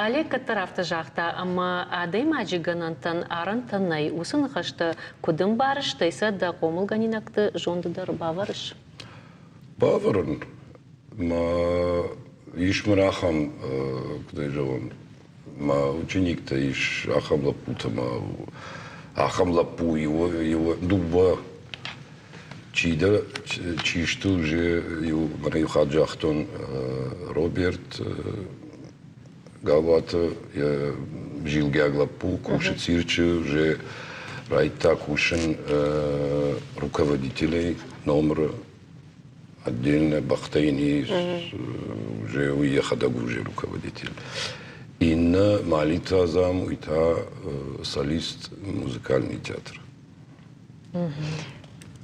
Олег кӕддӕр афтӕ загъта, ӕмӕ адӕймаджы гӕнӕнтӕн арӕнтӕ нӕй. Уыцы ныхӕстӕ куыд ӕмбарыс, стӕй сӕ дӕ хъомылгӕнинӕгты зонды дӕр бавӕрыс? Бавӕрын. Мӕ ис мын ахӕм, куыд ӕй зӕгъон, мӕ учениктӕ ис ахӕм лӕппутӕ мӕ ахӕм лӕппу иу, иу дыууӕ чидӕр чи сты уже иу мӕнӕ иу хатт загътон Роберт Галуаты йӕ зилгӕг лӕппу кусы цирчы уже райдта кусын руководителей номыры отдельно бӕхтӕ йын ис, уже уый йӕхӕдӕг уже руководитель. Иннӕ Малиты Азам, уый та солист музыкальный театр.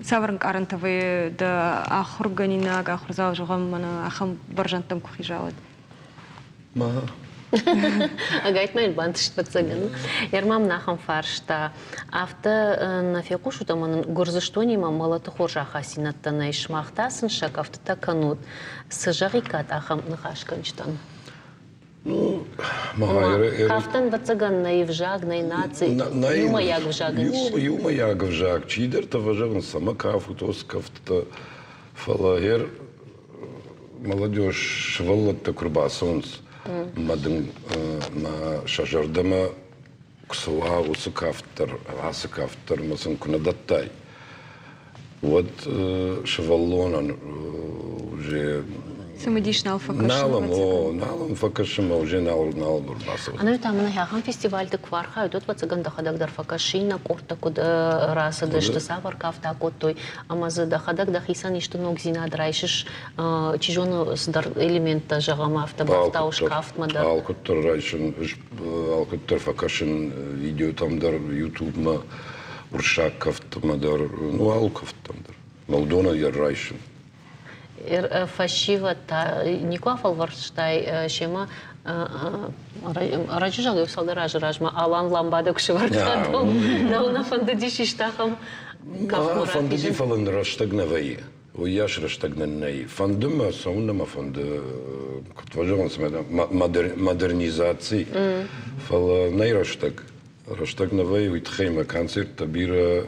Цавӕр ӕнкъарӕнтӕ вӕййы дӕ ахуыргӕнинаг, ахуырдзау, зӕгъӕм, мӕнӕ ахӕм бӕрзӕндтӕм куы хиза, уӕд? Ма. Ӕгайтма йын бантыст ӕвӕццӕгӕн. Ермам нӕ ахӕм фарста. Афтӕ нӕ фехъусут ӕмӕ нын Гуырдзыстонимӕ мӕлӕты хорз ахастдзинӕдтӕ нӕй, сымах та сын сӕ кӕфтытӕ кӕнут. Цы зӕгъиккат ахӕм ныхасгӕнджытӕн? Ну, Кафтӕн, ӕвӕццӕгӕн, нӕй ӕвзаг, нӕй наци, иумӕйаг ӕвзаг ис. Иумӕйаг ӕвзаг. Чидӕртӕ фӕзӕгъынц, цӕмӕ кафут, уыцы кӕфтытӕ. Фӕлӕ гъер молодежь сывӕллӕттӕ куы рбацӕуынц мӕ дын мӕ сӕ зӕрдӕмӕ куы цӕуа уыцы кафт дӕр, ацы кафт дӕр ӕмӕ сын куы нӕ дӕттай, уӕд сывӕллонӕн уже Цымыдис нал фӕкӕсы. Нал ӕм, о, нал ӕм фӕкӕсы мӕ уже нал, нал ӕрбацӕуы. Ӕнӕуи та мын ахӕм фестивальты куы архайут, уӕд ӕвӕццӕгӕн дӕхӕдӕг дӕр фӕкӕсыс, иннӕ къордтӕ куыд рацыдысты, цавӕр кафт акодтой, ӕмӕ дзы дӕхӕдӕг дӕхицӕн исты ногдзинад райсыс, чи зоны, цыдӕр элементтӕ, зӕгъӕм, афтӕ бафтауыс кафтмӕ дӕр. Алкуыддӕр райсын, алкуыддӕр фӕкӕсын видеотӕм дӕр, ютубмӕ, уырыссаг кӕфтмӕ дӕр, ну, алы кӕфттӕм дӕр. Мӕ уыдонӕй дӕр райсын. Фӕсивӕд та никуы афӕлвӕрстай семӕ ӕрӕджы зӕгъ иу цалдӕр азы размӕ Алан ламбадӕ куы сӕвӕрдта, дӕу нӕ фӕндыдис исты ахӕм кафтмӕ Фӕндыди, фӕлӕ рӕстӕг нӕ вӕййы. Уыйас рӕстӕг нын нӕй. Фӕнды мӕ, цӕуын мӕ фӕнды, куыд фӕзӕгъынц, модернизаци, фӕлӕ нӕй рӕстӕг. Рӕстӕг нӕ вӕййы, уый тыххӕй мӕ концерттӕ бирӕ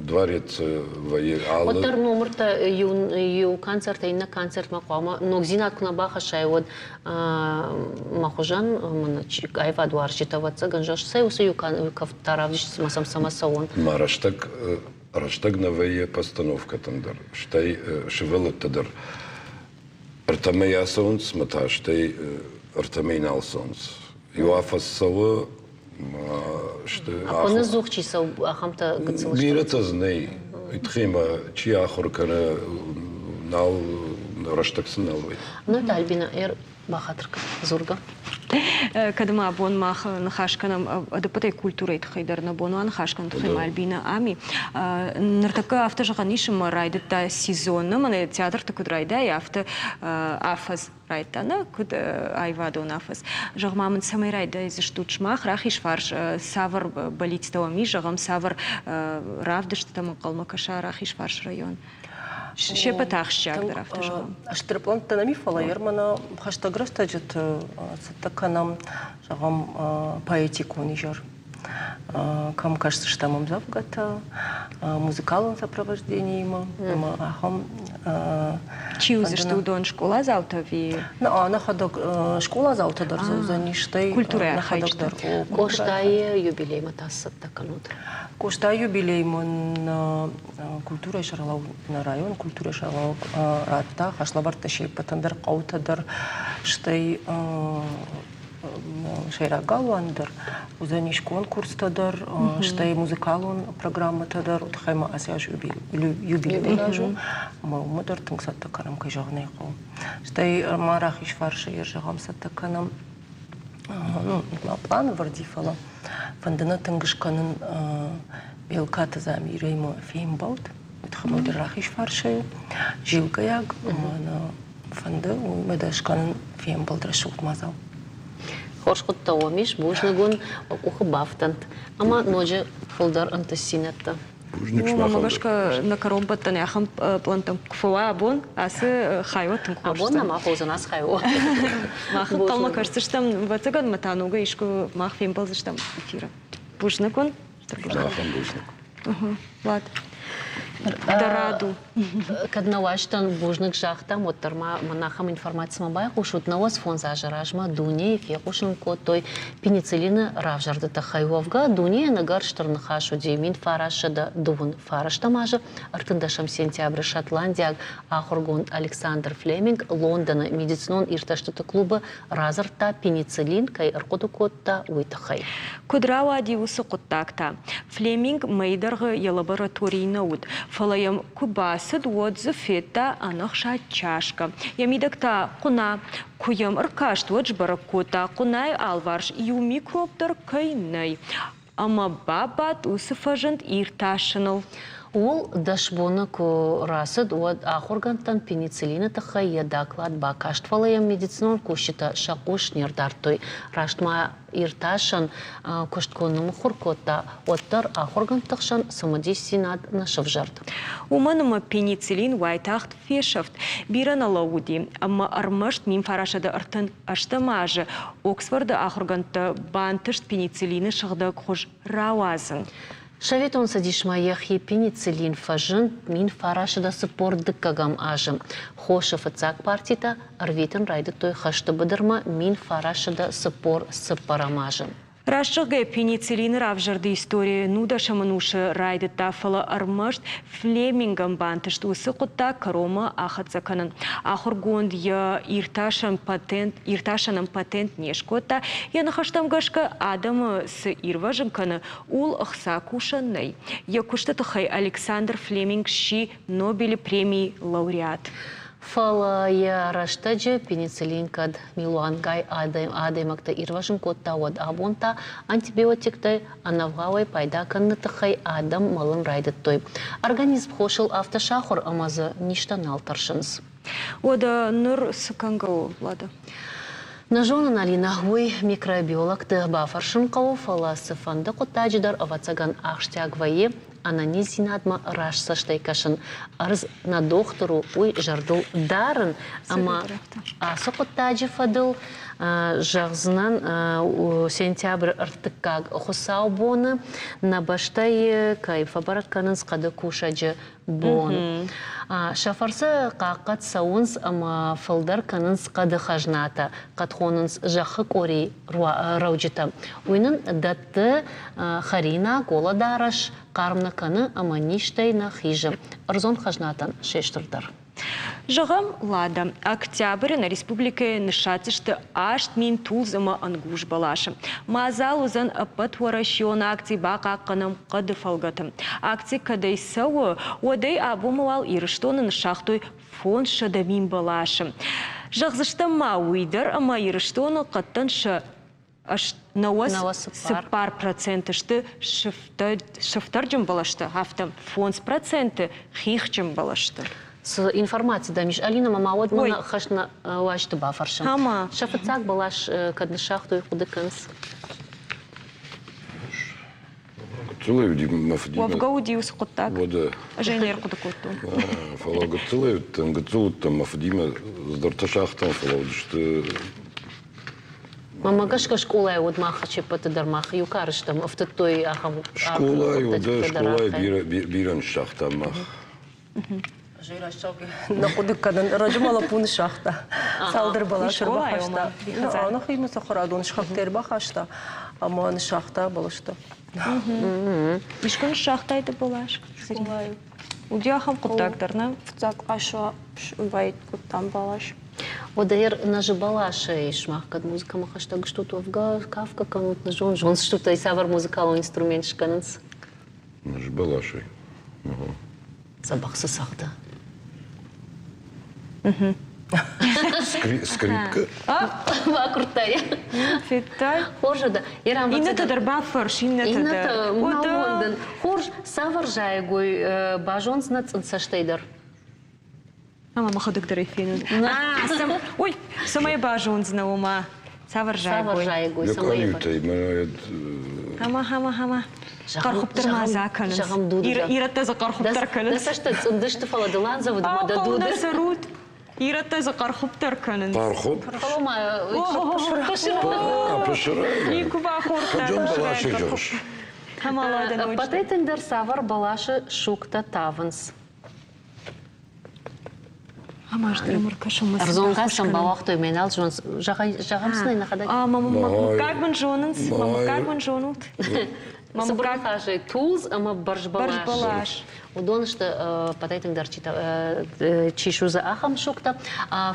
дворец вӕййы алы. Уӕддӕр номыртӕ иу концертӕй иннӕ концертмӕ хъуамӕ ногдзинад куы нӕ бахӕссай, уӕд мӕ хуызӕн мын аивадуарзджытӕ, ӕвӕццӕгӕн, зӕгъ, цӕй уыцы иу кӕфтытӕ равдисынц ӕмӕ сӕм цӕмӕ цӕуон. Мӕ рӕстӕг рӕстӕг нӕ вӕййы постановкӕтӕм дӕр, стӕй сывӕллӕттӕ дӕр ӕртӕмӕй ацӕуынц мӕ та стӕй ӕртӕмӕй нал цӕуынц. Иу афӕдз цӕуы, сты. Ӕппынӕдзух чи цӕуы, ахӕмтӕ гыццыл сты? Бирӕтӕ дзы нӕй. Тыххӕй чи ахуыр кӕны, нал рӕстӕг сын нал вӕййы. Ну, это Альбина Эр бахатыр кӕн, дзургӕ. Кӕд ма абон мах ныхас кӕнӕм ӕдӕппӕтӕй культурӕйы тыххӕй дӕр нӕ бон у аныхас кӕнын тыххӕй ма Альбина ами. Ныртӕккӕ афтӕ зӕгъӕн ис, ӕмӕ райдыдта сезон, мӕнӕ театрты куыд райдайы, афтӕ афӕдз райдта, нӕ куыд аивадон афӕдз. Зӕгъ ма мын, цӕмӕй райдайдзыстут сымах рахизфарс, цавӕр бӕллицтӕ уӕм ис, зӕгъӕм, цавӕр равдыстытӕм ӕнхъӕлмӕ кӕса Рахизфарс район? Се ппӕт ахсджиагдӕр афтӕ зӕгъӕм. Стыр пълӕнттӕ нӕм и, фӕлӕ ермӕ хӕстӕг рӕстӕджыты цӕттӕ кӕнӕм, зӕгъӕм, поэтикон изӕр. Кӕм кӕсдзыстӕм ӕмдзӕвгӕтӕ, музыкалон сопровождениимӕ ӕмӕ ахӕм. Чи уыдзысты уыдон скъоладзаутӕ ӕви? Нӕхӕдӕг скъоладзаутӕ дӕр дзы уыдзӕни, стӕй культурӕйы архайджытӕ. Къостайы юбилеймӕ та цӕттӕ кӕнут? Къостайы юбилеймӕ культурӕйы сӕргълӕууӕг нӕ районы культурӕйы сӕргълӕууӕг радта хӕслӕвӕрдтӕ се ппӕтӕн дӕр, хъӕутӕ дӕр, стӕй сӕйраг галуан дӕр, уыдзӕнис конкурстӕ дӕр, стӕй музыкалон программӕтӕ дӕр, уый тыххӕй ма ацы аз юбилей аз у, ӕмӕ уымӕ дӕр тынг цӕттӕ кӕнӕм, кӕй зӕгъын ӕй хъӕуы. Стӕй ма рахизфарсы зӕгъӕм цӕттӕ кӕнӕм, ну, ма план ӕвӕрди, фӕлӕ фӕнды нӕ тынг скӕнын Белкаты Замирӕимӕ фембӕлд, уый тыххӕй мӕ дӕр рахизфарсӕй у, зилгӕйаг, ӕмӕ нӕ фӕнды уымӕ дӕр скӕнын фембӕлд рӕсугъд мадзал. Хорз хъуыддаг уӕм ис, бузныг уын, уӕ къухы бафтӕнт ӕмӕ ноджы фылдӕр ӕнтыстдзинӕдтӕ. Бузныг Уымӕ гӕсгӕ нӕ кӕронбӕттӕны ахӕм пълӕнттӕм куы фӕуа абон, ацы хайуа тынг хорз. Абон нӕма фӕуыдзӕн ацы хайуа. Мах ӕнхъӕлмӕ кӕсдзыстӕм, ӕвӕццӕгӕн ма та ногӕй искуы мах фембӕлдзыстӕм эфиры. Бузныг уын. Стыр бузныг. Бузныг. Влад. Дӕ рад у. Кӕд нӕ уазджытӕн бузныг загътам, уӕддӕр ма мӕн ахӕм информацимӕ байхъусут. 95 азы размӕ дунейы фехъусын кодтой пенициллины равзӕрды тыххӕй. Уӕвгӕ, дунейӕн ӕгӕр стыр ныхас уыди 1929 азы 13 сентябры шотландиаг ахуыргонд Александр Флеминг Лондоны медицинон иртӕстыты клубы радзырдта, пенициллин кӕй ӕрхъуыды кодта, уый тыххӕй. Куыд рауади уыцы хъуыддаг та? Флеминг мӕйы дӕргъы йӕ лабораторийы нӕ уыд, фӕлӕ йӕм куы бацыд, уӕд дзы федта ӕнӕхсад чашкӕ. Йӕ мидӕг та хъуына. Куы йӕм ӕркаст, уӕд сбӕрӕг кодта, хъуынайы алыварс иу микроб дӕр кӕй нӕй. Ӕмӕ бабадт уыцы фӕзынд иртасыныл. Ууыл 10 боны куы рацыд, уӕд ахуыргӕндтӕн пенициллины тыххӕй йӕ доклад бакаст, фӕлӕ йӕм медицинон кусджытӕ сӕ хъус не рдардтой. Раст ма иртасӕн куыст куы ныммыхуыр кодта, уӕддӕр ахуыргӕндты хсӕн цымыдисдзинад нӕ сывзӕрд. Уымӕн ӕмӕ пенициллин уайтагъд фесӕфт. Бирӕ нӕ лӕууыди, ӕмӕ ӕрмӕст 1938 азы Оксфорды ахуыргӕндтӕ бантыст пенициллины сыгъдӕг хуыз рауадзын. Советон Цӕдисмӕ йӕхи пенициллин фӕзынд 1942 азы. Хосы фыццаг партитӕ ӕрвитын райдыдтой хӕсты быдырмӕ 1944 азы. Раст зӕгъгӕйӕ, пенициллины равзӕрды истори нудӕсӕм ӕнусы райдыдта, фӕлӕ ӕрмӕст Флемингӕн бантыст уыцы хъуыддаг кӕронмӕ ахӕццӕ кӕнын. Ахуыргонд йӕ иртасӕн патент, иртасӕнӕн патент не скодта. Йӕ ныхӕстӕм гӕсгӕ, адӕмы цы ирвӕзын кӕны, ууыл ӕхца кусӕн нӕй. Йӕ куысты тыххӕй Александр Флеминг сси Нобелы премийы лауреат. Фӕлӕ йӕ рӕстӕджы пенициллин кӕд милуангай адӕймӕгты ирвӕзын кодта, уӕд абон та антибиотиктӕй ӕнӕвгъауӕй пайда кӕныны тыххӕй адӕм мӕлын райдыдтой. Организм хосыл афтӕ сахуыр ӕмӕ дзы низтӕ нал тӕрсынц. Уӕдӕ ныр цы кӕнгӕ у, Влада? Нӕ зонын, Алинӕ, уый микробиологты бафӕрсын хъӕуы, фӕлӕ цыфӕнды хъуыддаджы дӕр, ӕвӕццӕгӕн, ахсджиаг вӕййы ӕнӕниздзинадмӕ раст цӕстӕй кӕсын, ӕрдз нӕ дохтыр у, уый зӕрдыл дарын ӕмӕ ацы хъуыддаджы фӕдыл зӕгъдзынӕн сентябры ӕртыккаг хуыцаубоны нӕ бӕстӕйы кӕй фӕбӕрӕг кӕнынц хъӕды кусӕджы бон. Сӕ фӕрцы хъахъхъӕд цӕуынц ӕмӕ фылдӕр кӕнынц хъӕды хӕзнатӕ, хъӕд хонынц зӕххы къори рӕуджытӕ. Уый нын дӕтты хӕринаг, уӕлӕдарӕс, хъарм нӕ кӕны ӕмӕ низтӕй нӕ хизы. Ӕрдзон хӕзнатӕн се стырдӕр. Зӕгъӕм, Лада, октябры нӕ республикӕйы ныссадздзысты 8000 тулдз ӕмӕ ӕнгуз бӕласы. Мадзал уыдзӕн ӕппӕтуӕрӕсеон акци «Бахъахъхъӕнӕм хъӕды» фӕлгӕты. Акци кӕдӕй цӕуы, уӕдӕй абонмӕ уал Ирыстоны ныссагътой 500 000 бӕласы. Зӕгъдзыстӕм ма уый дӕр, ӕмӕ Ирыстоны хъӕдтӕн сӕ 94% сты сыфтӕрджын бӕлӕстӕ, афтӕ 5% хихджын бӕлӕстӕ. Цы информаци дӕм ис, Алина, ма уӕд мӕ хӕст уазджыты бафӕрсӕм. Сӕ фыццаг бӕлас кӕд ныссагътой, хъуыды кӕныс? Гыццылӕй уыди мӕ фыдимӕ. Уӕвгӕ уыди уыцы хъуыддаг. Уӕдӕ. Ӕз ӕй не рхъуыды кодтон. Фӕлӕ гыццылӕй уыдтӕн, гыццыл уыдтӕн мӕ фыдимӕ цыдӕртӕ сагътам, фӕлӕ уыдысты Мӕнмӕ гӕсгӕ скъолайы уӕд мах се ппӕты дӕр мах иу кары стӕм, ӕфтыдтой ахӕм Скъолайы уӕдӕ скъолайы бирӕ бирӕ ныссагътам мах. Нӕ хъуыды кӕнын, раджы ма лӕппу ныссагъта. Цалдӕр бӕласы ӕрбахаста. Нӕхимӕ цӕхӕрадон сыхӕгтӕ ӕрбахаста ӕмӕ ныссагъта бӕлӕстӕ. Искуы ныссагътай дӕ бӕлас? Уыди ахӕм хъуыддаг дӕр, нӕ? Фыццаг къласы кодтам бӕлас. Уӕдӕ нӕзы бӕласӕй сымах кӕд музыкӕмӕ хӕстӕг стут, уӕвгӕ кафгӕ кӕнут, нӕ зон, зондзыстут ӕй, цавӕр музыкалон инструмент скӕнынц? Нӕзы бӕласӕй. Дзӕбӕх цы цӕгъды? Скрипка. Бакуырдтай. Федтай? Хорз уыд. Иннӕтӕ дӕр бафӕрс, иннӕтӕ дӕр. Иннӕтӕ, Хорз, цавӕр зайӕгой базондзынӕ цъындцӕстӕй дӕр? Ӕмӕ мӕхӕдӕг дӕр ӕй фенын. Ой, цӕмӕй базондзынӕ, уымӕ? Цавӕр зайӕгой? Цавӕр зайӕгой? Йӕ къалиутӕй мӕ Хама, хама, хама. Хъӕрхуыпдӕр ма дзы акӕнынц. Ирӕттӕ дзы хъӕрхуыпдӕр кӕнынц. Дӕ цӕстӕ цъындысты, фӕлӕ ды ландзӕвыд ӕмӕ дӕ дуды. Нӕ цӕрут. Ирӕттӕ дзы хъӕрхуыпдӕр кӕнынц. Хъӕрхуып? Фӕлӕ ма Пысыра. Никуы бахордта. Кӕдӕм бӕласы зӕгъыс? Ӕппӕтӕй тынгдӕр цавӕр бӕласы сугтӕ тавынц? Ӕрдзон газ сӕм бауагътой, мӕ нал зонынц. Зӕгъӕм сын ӕй нӕхӕдӕг. Мӕ мыггаг мын зонынц, мӕ мыггаг мын зонут. Цыбыр ныхасӕй, тулдз ӕмӕ бӕрзбӕлас. Уыдон сты ӕппӕтӕй тынгдӕр чи судзы, ахӕм сугтӕ.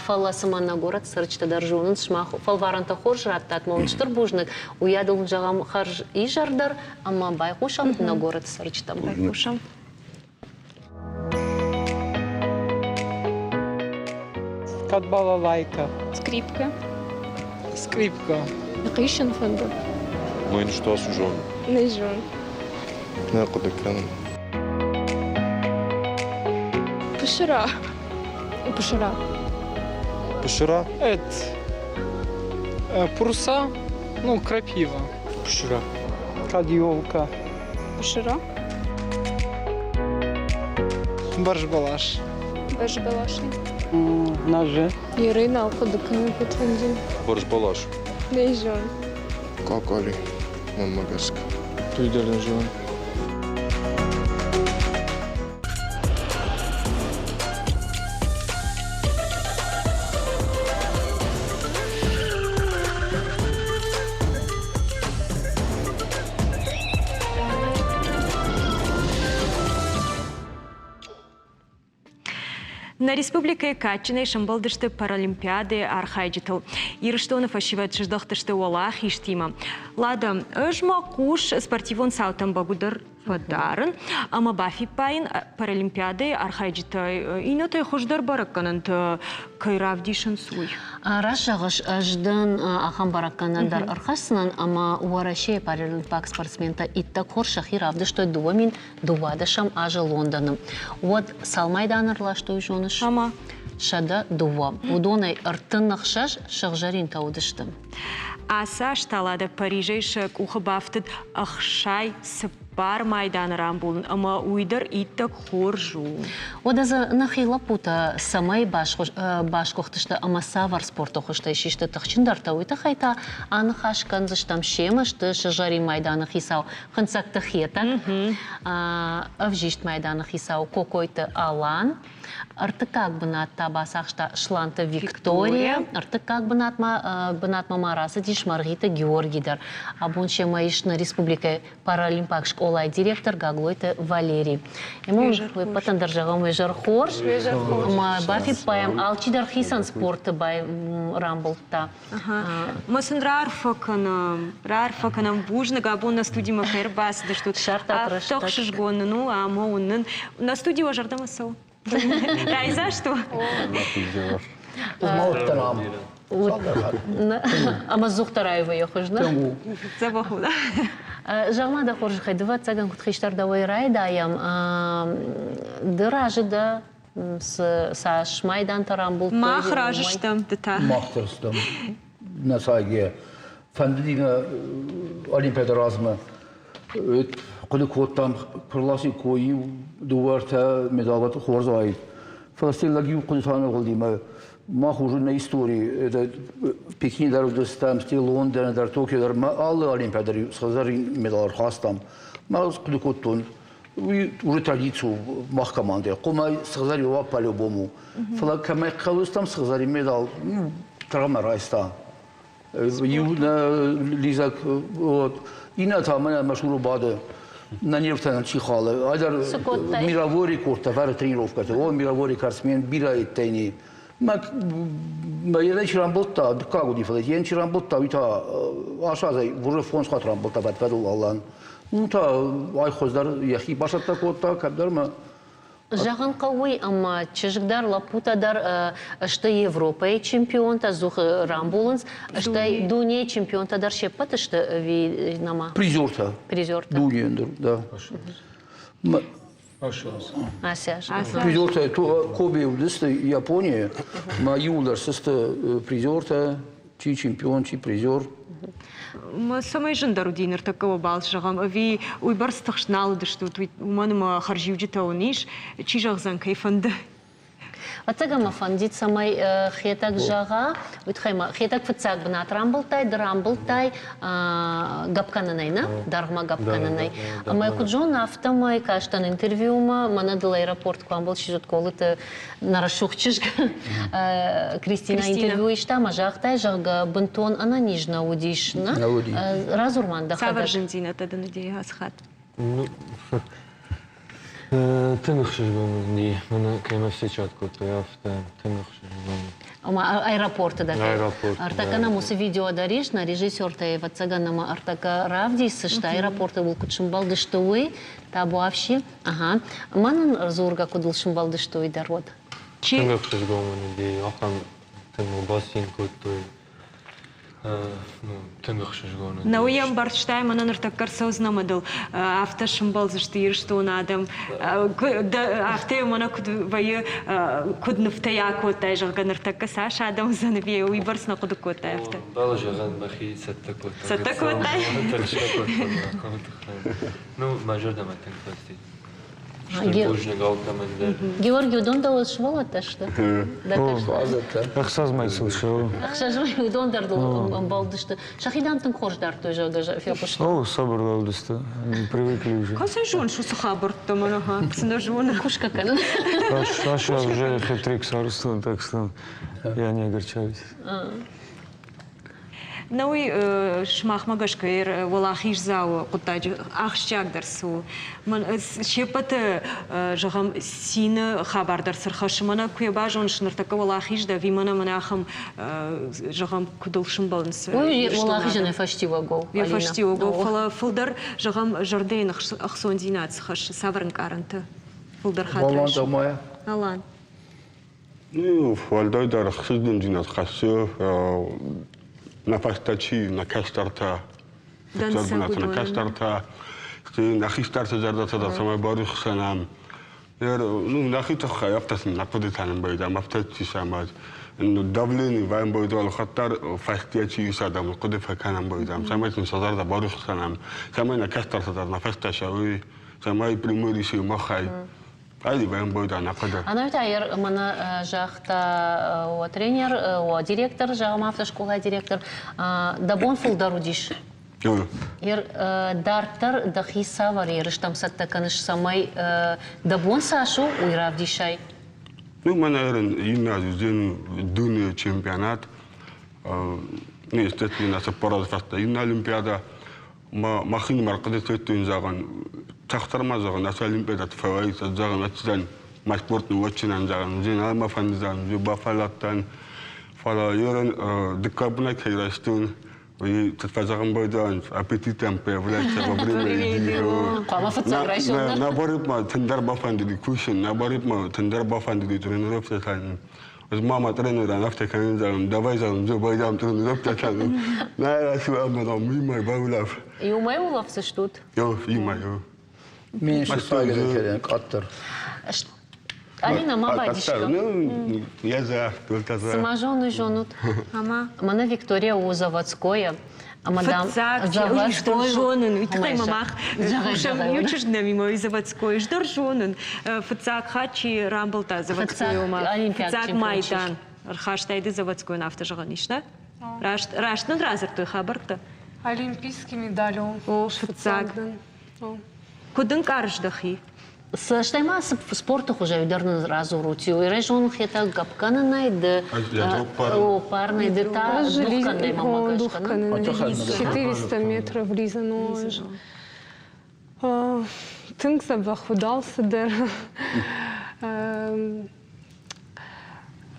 Фӕлӕ цыма нӕ горӕт цӕрджытӕ дӕр зонынц, сымах фӕлварӕнтӕ хорз радтат, мӕ уын стыр бузныг. Уыйадыл уын зӕгъӕм хӕрз изӕр дӕр ӕмӕ байхъусӕм нӕ горӕты цӕрджытӕм. Байхъусӕм. Кӕд балалайка. Скрипка. Скрипка. Хъисын фӕнды. Мӕн что зон? Не зон. Нӕ хъуыды кӕнын. Пысыра. Пысыра. Пысыра? Это пурса, ну, крапива. Пышыра. Кад елка. Пышыра. Баржбалаш. Баржбалаш. Ножи. Ирина хъуыды кӕнын фӕтвӕнди. Баржбалаш. Не зон. Какали, мӕнмӕ гӕсгӕ. Туй дӕр не зон. Нӕ республикӕйы кадджынӕй сӕмбӕлдысты Паралимпиадӕйы архайджытыл. Ирыстоны фӕсивӕд сыздӕхтысты уӕлахизтимӕ. Лада, ӕз мӕ хъус спортивон цаутӕм бӕгуыдӕр фӕдарын ӕмӕ бафиппайын, Паралимпиадӕйы архайджытӕ иннӕтӕй хуыздӕр бӕрӕггӕнӕнтӕ кӕй равдисынц, уый. Раст зӕгъыс, ӕз дын ахӕм бӕрӕггӕнӕн дӕр ӕрхӕсдзынӕн, ӕмӕ Уӕрӕсейы паралимпаг спортсментӕ иттӕг хорз сӕхи равдыстой 2012 азы Лондоны. Уӕд цал майданы ӕрластой, зоныс? Ӕмӕ? 102. Уыдонӕй 36 сыгъзӕринтӕ уыдысты. Ацы аз та Лада Парижӕй сӕ къухы бафтыд 64 майданы рамбулын ӕмӕ уый дӕр иттӕг хорз у. Уӕдӕ дзы нӕхи лӕппутӕ цӕмӕй басгуыхтысты ӕмӕ цавӕр спорты хуызтӕй систы тыхджындӕртӕ, уый тыххӕй та аныхас кӕндзыстӕм семӕ сты сыгъзӕрин майданы хицау Хынцӕгты Хетӕг, ӕвзист майданы хицау Кокойты Алан, ӕртыккаг бынат та бацахста Сланты Виктория, ӕртыккаг бынатмӕ бынатмӕ ма рацыдис Мӕргъиты Георги дӕр. Абон семӕ ис нӕ республикӕйы паралимпаг скъолайы директор Гаглойты Валерий. Ӕмӕ уый ӕппӕтӕн дӕр зӕгъӕм уе зӕр хорз. Ӕмӕ бафиппайӕм, алчидӕр хицӕн спорты рамбылдта. Ма сын раарфӕ кӕнӕм, раарфӕ кӕнӕм. Бузныг, абон нӕ студимӕ кӕй ӕрбацыдыстут. Афтӕ ӕхсызгон нын у ӕмӕ уын нӕ студи уӕ зӕрдӕмӕ цӕуы. Райдзаст у? Змӕлдтӕн ам. Ӕмӕ дзухдӕр аивӕй хуыз, нӕ? Дзӕбӕх у. Зӕгъ-ма дӕ хорзӕхӕй, дывӕццӕгӕн куыд хистӕр дӕуӕй райдайӕм, ды разы дӕ цас майдантӕ рамбылдтой? Мах разы стӕм, ды та. Мах дӕр стӕм. Нӕ сайгӕ. Фӕндыди нӕ Олимпиады размӕ. Хъуыды кодтам, куы иу, дыууӕ, ӕртӕ медаль хорз уаид. Фӕлӕ стӕй лӕг иу хъуыды та ныгъуылди мӕ мах уже нӕ истории, это Пекин дӕр уыдыстӕм, стӕй Лондоны дӕр, Токио дӕр, мӕ алы Олимпиады дӕр сыгъзӕрин медаль ӕрхастам. Мӕ хъуыды кодтон, уый уже традици у мах командӕ. Хъуамӕ сыгъзӕрин уа по-любому. Фӕлӕ кӕмӕй хъӕуыстам сыгъзӕрин медал, тыргъмӕ райста. Иу нӕ лизӕг, вот, иннӕ та мӕнӕ мӕ цуры бады. Нӕ нервтӕ чи халы. Айдӕр мировой рекордтӕ вӕры тренировкӕты. О, мировой рекордсмен бирӕ йедтӕй Мӕ йӕ чи рамбылдта, дыккаг уыди, фӕлӕ йӕ чи рамбылдта, уый та асазӕй уже фондз хатт рамбылдта фӕд-фӕдыл Алан. Ну та ай хуыздӕр йӕхи бацӕттӕ кодта, кӕддӕр мӕ Зӕгъын хъӕуы, ӕмӕ чызг дӕр, лӕппутӕ дӕр сты Европӕйы чемпионтӕ, ӕдзух рамбулынц, стӕй дунейы чемпионтӕ дӕр се ппӕт сты ӕви нӕма? Призертӕ. Призертӕ. Дунейӕн дӕр, да. Призертӕ Кобе уыдысты Японийы, мӕ иуылдӕр сысты призертӕ, чи чемпион, чи призер. Цӕмӕй зындӕр уыди ныртӕккӕ уӕ балц, зӕгъӕм, ӕви уыйбӕрц тыхст нал уыдыстут, уымӕн ӕмӕ хӕрзиуджытӕ уын ис, чи зӕгъдзӕн, кӕй фӕнды? Ӕцӕгӕн мӕ фӕндид, цӕмӕй Хетӕг зӕгъа, уый тыххӕй ма Хетӕг фыццаг бынат рамбылдтай, ды рамбылдтай гӕпп кӕнынӕй, нӕ? Дӕргъмӕ гӕпп кӕнынӕй. Ӕмӕ куыд зонын, афтӕмӕй кастӕн интервьюмӕ, мӕнӕ дыл аэропорт куы амбӕлд Сизотколыты нӕ рӕсугъд чызг Кристина интервью иста ӕмӕ загътай, зӕгъгӕ, бынтон ӕнӕниз нӕ уыдис, нӕ? Нӕ уыди. Радзур ма дӕхӕдӕг. Цавӕр зындзинӕдтӕ дын уыди ацы хатт? Тынг ӕхсызгон уыди, мӕнӕ кӕимӕ встречать кодтой, афтӕ тынг ӕхсызгон. Ома аэропорты дӕр. Аэропорты. Ӕртӕккӕ нӕм уыцы видео дӕр ис, нӕ режиссертӕ, ӕвӕццӕгӕн, ӕмӕ ӕртӕккӕ равдисдзысты, аэропорты уыл куыд сымбӕлдысты, уый. Табуафси. Ага. Мӕнӕн ӕрдзургӕ куыд ыл сымбӕлдысты, уый дӕр уӕд. Тынг ӕхсызгон мын уыди, ахӕм тынг мыл бацин кодтой. Тынг ӕхсызгон. Нӕ уый ӕмбӕрстай, мӕнӕ ныртӕккӕ ӕрцӕудзынӕ ӕмӕ дыл афтӕ сымбӕлдзысты Ирыстоны адӕм. Афтӕ мӕнӕ куыд вӕййы, куыд нывтӕ акодтай, зӕгъгӕ, ныртӕккӕ цас адӕм уыдзӕн ӕви уыйбӕрц нӕ хъуыды кодтай афтӕ? Бӕлы зӕгъӕн, мӕхи цӕттӕ кодтон. Цӕттӕ кодтай? Тӕрсгӕ кодтон. Ну, мӕ зӕрдӕмӕ тынг фӕцыди. Бузныг алкӕмӕн дӕр. Георги, уыдон дӕуыл сывӕллӕттӕ сты? Ӕхсӕз мӕй сыл сӕуы. Ӕхсӕз мӕй уыдон дӕр дыл ӕмбӕлдысты. Сӕхи дам тынг хорз дардтой, зӕгъгӕ, фехъуыстон. О, сабыр лӕудысты. Привыкли уже. Кӕцӕй зоныс уыцы хабӕрттӕ мӕнӕ цы нӕ зоны? Кусгӕ кӕнын. Саша уже хет-трик сарӕзтон, так что я не огорчаюсь. Нӕуый сымахмӕ гӕсгӕ уӕлахиздзауы хъуыддаджы ахсджиагдӕр цы у? Се ппӕты, зӕгъӕм, цины хабар дӕр цы рхӕссы? Мӕнӕ куы йӕ базоныс, ныртӕккӕ уӕлахиз дӕ ӕви мӕнӕ мӕнӕ ахӕм, зӕгъӕм, куыд ыл сӕмбӕлынц? Уый уӕлахизӕн йӕ фӕстиуӕг у. Йӕ фӕстиуӕг у, фӕлӕ фылдӕр, зӕгъӕм, зӕрдӕйы ӕхцондзинад цы хӕссы, цавӕр ӕнкъарӕнтӕ фылдӕр хатт райсы? Алан. Ну, уӕлдайдӕр ӕхсызгондзинад хӕссы нӕ фӕстӕ чи, нӕ кӕстӕртӕ, фыццаг бынаты нӕ кӕстӕртӕ, стӕй нӕ хистӕрты зӕрдӕтӕ дӕр цӕмӕй барухс кӕнӕм. Ну, нӕхи тыххӕй афтӕ сын нӕ хъуыдытӕ нын байдам, афтӕ чи самад. Давление вӕм байдал хаттар фӕстийӕ чи ис адӕмыл хъуыды фӕкӕнӕм байдам, цӕмӕй сын сӕ зӕрдӕ барухс кӕнӕм, цӕмӕй нӕ кӕстӕртӕ дӕр нӕ фӕстӕ сӕуой, цӕмӕй пример исой махӕй. Ӕнӕуи та мӕнӕ загъта о тренер, о директор, зӕгъӕм, автоскъолайы директор, дӕ бон фылдӕр уыдис. Дарддӕр дӕхи цавӕр ерыстӕм цӕттӕ кӕныс, цӕмӕй дӕ бон цас у, уый равдисай? Ну, мӕнӕ иннӕ аз уыдзӕн дунейы чемпионат. Ну, естественно, цыппар азы фӕстӕ иннӕ олимпиада. Мӕхинымӕр хъуыды кодтон, зӕгъын, тагъддӕр ма, зӕгъын, ацы олимпиадӕты фӕуайы, зӕгъын, ӕцдӕн, мӕ спорт ныууадздзынӕн, зӕгъын, зин мӕ фӕнддзӕн, бафӕлладтӕн. Фӕлӕ ерын дыккаг бынат кӕй райстон, уый фӕзӕгъын байдайынц, аппетитӕн появляется во время еды. Хъуамӕ фыццаг райсом дӕр. Наоборот ма тынгдӕр бафӕндыди кусын, наоборот ма тынгдӕр бафӕндыди тренировкӕ кӕнын. Ӕз мама тренерӕн афтӕ кӕнын зӕгъын, давай зӕгъын, ды байдам тренировкӕ кӕнын. Нӕ, рацу ӕмӕ дам, иумӕ баулӕф. Иумӕ улӕфдзыстут? Йо, иумӕ, йо. Меньше ставили къаддӕр. Алина, ма бадис Ну, я за, только за. Цыма зоны зонут. Ама. Мӕнӕ Виктория у заводское. Фыццаг дӕр зонын, уый тыххӕй мӕ мах хъусӕм иу чызг нӕм ис заводской, ӕз дӕр зонын. Фыццаг хатт чи рамбылдта заводской, ома фыццаг майдан ӕрхастай ды заводскойӕн, афтӕ зӕгъӕн ис, нӕ? Раст, раст нын радзырдтой хабӕрттӕ? Олимпийский медаль О, фыццаг. Куыд ӕнкъарыс дӕхи? Стӕй ма спорты хуызӕй дӕр нын радзурут. Иу зон хетӕг гӕпп кӕнынӕй ды парнӕй ды та дух кӕнынӕй мӕмӕ гӕсгӕ. 400 метров лизанула. Тынг дзӕбӕх уыд алцыдӕр.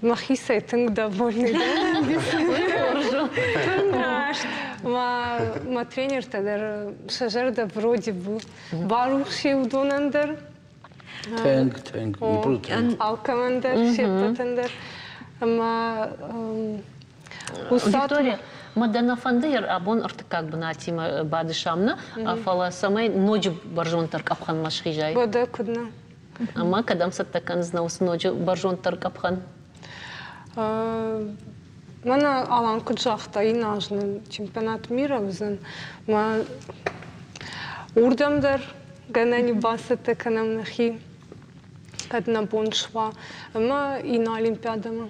Мӕхицӕй тынг довольный дӕн. Тынг раст. Мӕ тренертӕ дӕр сӕ зӕрдӕ вроде бы барухс и уыдонӕн дӕр. Тынг, тынг, тынг. Алкӕмӕн дӕр, се ппӕтӕн дӕр. Ӕмӕ Виктория, мӕ дӕ нӕ фӕнды абон ӕртыккаг бынатимӕ бадысам нӕ, фӕлӕ цӕмӕй ноджы бӕрзонддӕр къӕпхӕнмӕ схизай. Уӕдӕ куыд нӕ? Ӕмӕ кӕдӕм цӕттӕ кӕндзынӕ уыцы ноджы бӕрзонддӕр къӕпхӕн? Мӕнӕ Алан куыд загъта, иннӕ аз нын чемпионат мира уыдзӕн. Мӕ уырдӕм дӕр гӕнӕн и бацӕттӕ кӕнӕм нӕхи. Кӕд нӕ бон суа ӕмӕ иннӕ олимпиадӕмӕ.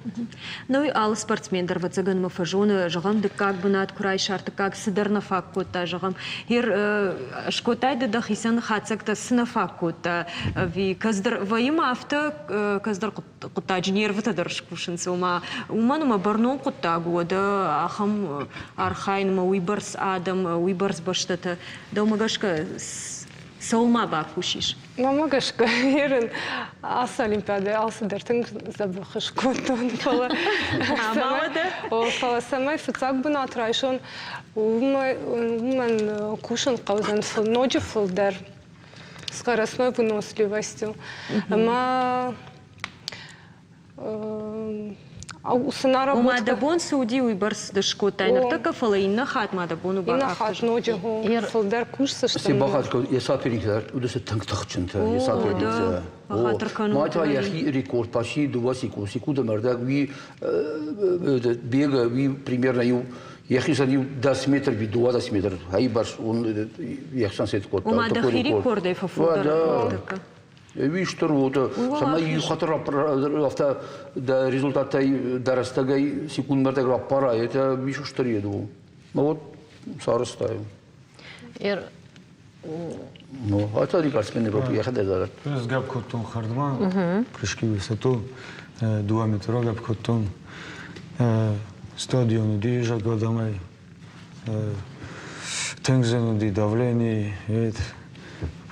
Ну и алы спортсмен дӕр ӕвӕццӕгӕн фӕзоны, зӕгъӕм, дыккаг бынат куы райса, ӕртыккаг цыдӕр нӕ фаг кодта, зӕгъӕм, ер скодтай ды дӕхицӕн хатдзӕгтӕ цы нӕ фаг кодта, ӕви кӕддӕр вӕййы ма афтӕ, кӕддӕр хъуыддаджы нервытӕ дӕр скусынц, ома уымӕн ӕмӕ бӕрнон хъуыддаг у, уӕдӕ ахӕм архайынмӕ уыйбӕрц адӕм, уыйбӕрц бӕстӕтӕ, дӕумӕ гӕсгӕ цӕуыл ма бакусис? Мӕнмӕ гӕсгӕ ерын ацы олимпиадӕйы алцыдӕр тынг дзӕбӕх скодтон, фӕлӕ фӕлӕ цӕмӕй фыццаг бынат райсон, уымӕн кусын хъӕудзӕн ноджы фылдӕр скоростной выносливостью. Ӕмӕ Уыцы Ома дӕ бон цы уыди, уыйбӕрц ды скодтай ныртӕккӕ, фӕлӕ иннӕ хатт ма дӕ бон у Иннӕ хатт ноджы фылдӕр кусдзыстӕм. Се бахатыр кодтой, йӕ соперниктӕ уыдысты тынг тыхджынтӕ, йӕ соперниктӕ. Бахатыр кӕнут. Ма та йӕхи рекорд почти дыууӕ секунд, секунды ӕрдӕг уый бега, уый примерно иу йӕхицӕн иу дӕс метр би 12 метр ӕйбӕрц он йӕхицӕн сет кодта. Ома дӕхи рекордӕй фӕфылдӕр ныртӕккӕ. Уый стыр уыд, цӕмӕй иу хатыр афтӕ дӕ результаттӕй дӕ рӕстӕгӕй секундмӕ рдӕг раппарай, это еще стыр ед у. Ну вот, сарӕзтай. Ну, а это рекордсмен Европы, йӕхӕдӕг дӕр. Ӕз гӕпп кодтон хӕрдмӕ, прыжки в высоту, 2 метра гӕпп кодтон. Стадион уыди зӕгъгӕ, Тынг зын уыди давлени, ед.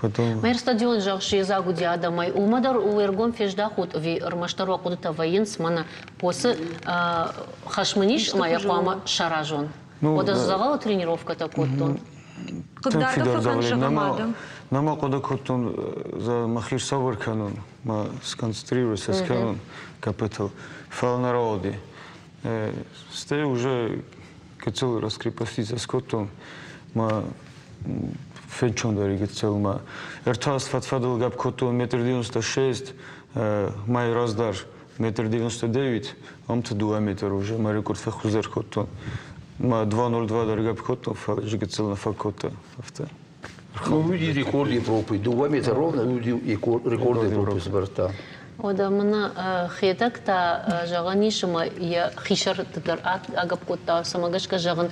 Потом... Мэр стадион зӕгъ седзаг уыди адӕмӕй. Уымӕ дӕр уе ргом фездахут ӕви ӕрмӕстдӕр уӕ хъуыдытӕ вӕййынц, мӕнӕ поцы хӕс мын ис ӕмӕ йӕ хъуамӕ саразон. Уӕдӕ дзӕгъӕлы тренировкӕтӕ кодтон. Тынг фидар давлени. Нӕма хъуыды кодтон мӕхи сабыр кӕнон, мӕ сконцентрироваться скӕнон капитал. Фӕлӕ нӕ рауади. Стӕй уже гыццыл раскрепоститься скодтон, мӕ фенчондӕр гыццыл мӕ ӕртӕ фӕд-фӕдыл гӕпп кодтон метр 96, мӕй раздӕр метр 99, ам та дыууӕ метр уже мӕ рекорд фӕхуыздӕр кодтон. Мӕ 2.02 дӕр гӕпп кодтон, фӕлӕ гыццыл нӕ фӕкодта, афтӕ. Ну, уыди рекорд Европы. Дыууӕ метр ровно уыди рекорд Европы сбӕрдта. Уӕдӕ мын Хетӕг та зӕгъӕн ис, ӕмӕ йӕ хисӕртты дӕр агӕпп кодта, цӕмӕ гӕсгӕ зӕгъын,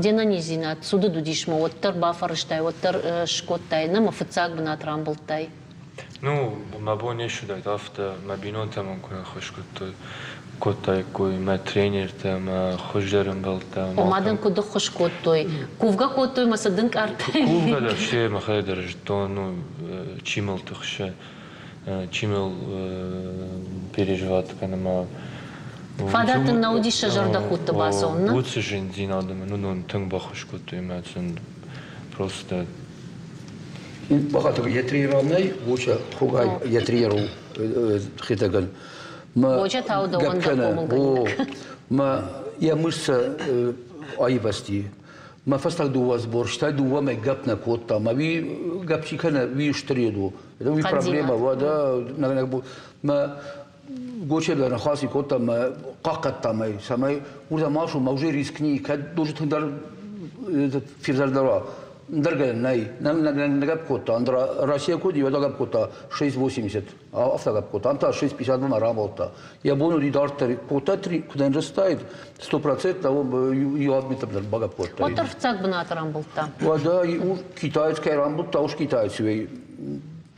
де нӕниздзинад цудыд уыдис мӕ уӕддӕр бафӕрӕзтай, уӕддӕр скодтай, нӕ мӕ фыццаг бынат рамбылдтай. Ну, мӕ бон не суыдаид афтӕ, мӕ бинонтӕ мын куы нӕ ххуыс кодтой, кодтаиккой мӕ тренертӕ, мӕ хуыздӕр ӕмбӕлттӕ. Ома дын куыд ӕххуыс кодтой? Кувгӕ кодтой мӕ сӕ дын къӕртӕй? Кувгӕ дӕр се мӕхӕдӕг дӕр зыдтон, ну, чи мыл тыхсы, чи мыл переживать кӕны мӕ Фадат дын нӕ уыдис сӕ зӕрдӕхудты бацӕуын, нӕ? Уыцы зындзинады мын уыдон тынг баххуыс кодтой мӕ сын просто Бахатыр, йӕ тренерау нӕй, Гоча Хугай йӕ тренер у Хетӕгӕн. Гоча та у дӕуӕн дӕ хъомылгӕнинаг. Мӕ йӕ мышца аивӕзти. Мӕ фӕстаг дыууӕ сбор, стӕй дыууӕмӕ гӕпп нӕ кодта. Мӕ уый гӕпп чи кӕны, уый стыр ед у. Это уый проблема, уӕдӕ мӕ Гоча дӕр ныхаси кодта мӕ хъахъхъӕдта мӕ, цӕмӕй уырдӕм ма ацу, мӕ уже риск ни, кӕд ноджы тынгдӕр февзӕрдӕр уа. Ӕндӕр гӕнӕн нӕй. Нӕ гӕпп кодта, ӕндӕр Россия куыд уӕд гӕпп кодта 6,80, афтӕ гӕпп кодта, ам та 6,52 ма рамбылдта. Йӕ бон уыди дарддӕр кодта, куыд ӕнрыстаид, стопроцентно иу авд метр дӕр багӕпп кодта. Уӕддӕр фыццаг бынаты рамбылдта. Уӕдӕ китаец кӕй рамбылдта, уыцы китаец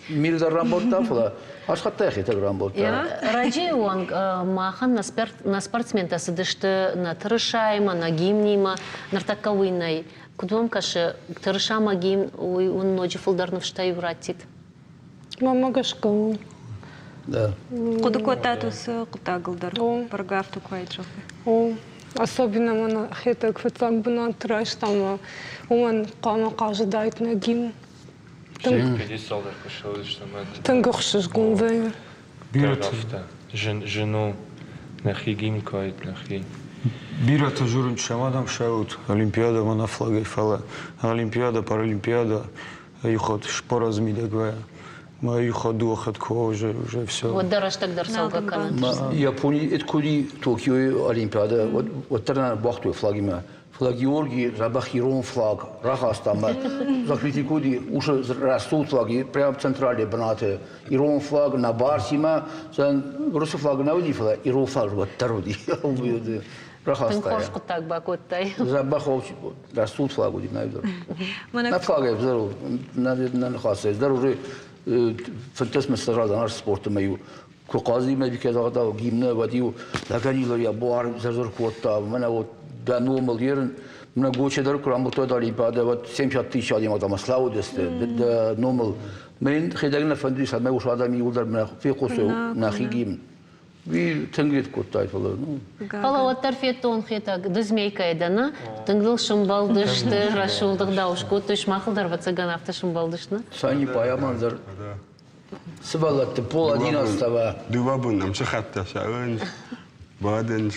Мир дӕр рамбылдта, фӕлӕ асхатта йӕхи рамбылдта. Раджыйы онг махӕн нӕ спортсментӕ цыдысты нӕ тырысаимӕ, нӕ гимнимӕ. Ныртӕккӕ уый нӕй. Куыд уӕм кӕсы, тырыса ӕмӕ гимн уый уын ноджы фылдӕр ныфстӕ иу раттид? Мӕнмӕ гӕсгӕ у. Да. Хъуыды кодтат уыцы хъуыддагыл дӕр? Бӕргӕ афтӕ куы уаид, зӕгъгӕ. О, особенно мӕнӕ Хетӕг фыццаг бынат райста ӕмӕ уымӕн хъуамӕ хъазыдаид нӕ гимн. Тынг ӕхсызгон вӕййы. Бирӕтӕ зын у нӕхи гимн куы уаид, нӕхи. Бирӕтӕ дзурынц, сӕ мадам сӕут Олимпиадӕмӕ нӕ флагӕй, фӕлӕ Олимпиадӕ, Паралимпиадӕ иу хатт спорадз мидӕг вӕййы. Мӕ иу хатт, дыууӕ хатт куы уа, уже, уже все. Уӕд дӕ рӕстӕг дӕр цӕугӕ кӕнӕд. Японийы куы Токиойы Олимпиадӕ, уӕддӕр нӕ бахтой флагимӕ. Фӕлӕ Георгий дзӕбӕх ирон флаг рахаста ӕмӕ закритикуди усы рӕсугъд флаг прямо центральный бынаты ирон флаг нӕ барсимӕ уырысы флаг нӕ уыди, фӕлӕ ирон флаг уӕддӕр уыди. Рахаста. Тынг хорз хъуыддаг бакодтай. Дзӕбӕх рӕсугъд флаг уыди нӕ Нӕ флагӕй ӕвзӕр нӕ ныхасӕй дӕр уже фынддӕс мӕ спорты мӕ иу куы хъазимӕ бикӕ загъта гимны, уӕд-иу лӕгӕн йӕ буар зыр-зыр кодта, мӕнӕ вот дӕ номыл ерын, мӕнӕ Гоча дӕр куы рамбылдтой Олимпиадӕ, уӕд 70 тысячи адӕймаг ӕмӕ слӕууыдысты дӕ номыл. Мӕн хедӕг нӕ фӕндыди, цӕмӕй уыцы адӕм иууылдӕр мӕ фехъусой нӕхи гимн. Уый тынг ред кодтай, фӕлӕ ну. Фӕлӕ уӕддӕр федтон Хетӕг, ды змейкӕйы дӕ, нӕ? Тынг дыл сымбӕлдысты, рӕсугъд ӕгъдау скодтой, сымахыл дӕр ӕвӕццӕгӕн афтӕ сымбӕлдысты, нӕ? Сани Паяман дӕр Сывӕллӕтты пол одиннадцатого. Дыууӕ бон нӕм сыхӕгтӕ цӕуынц, бадынц.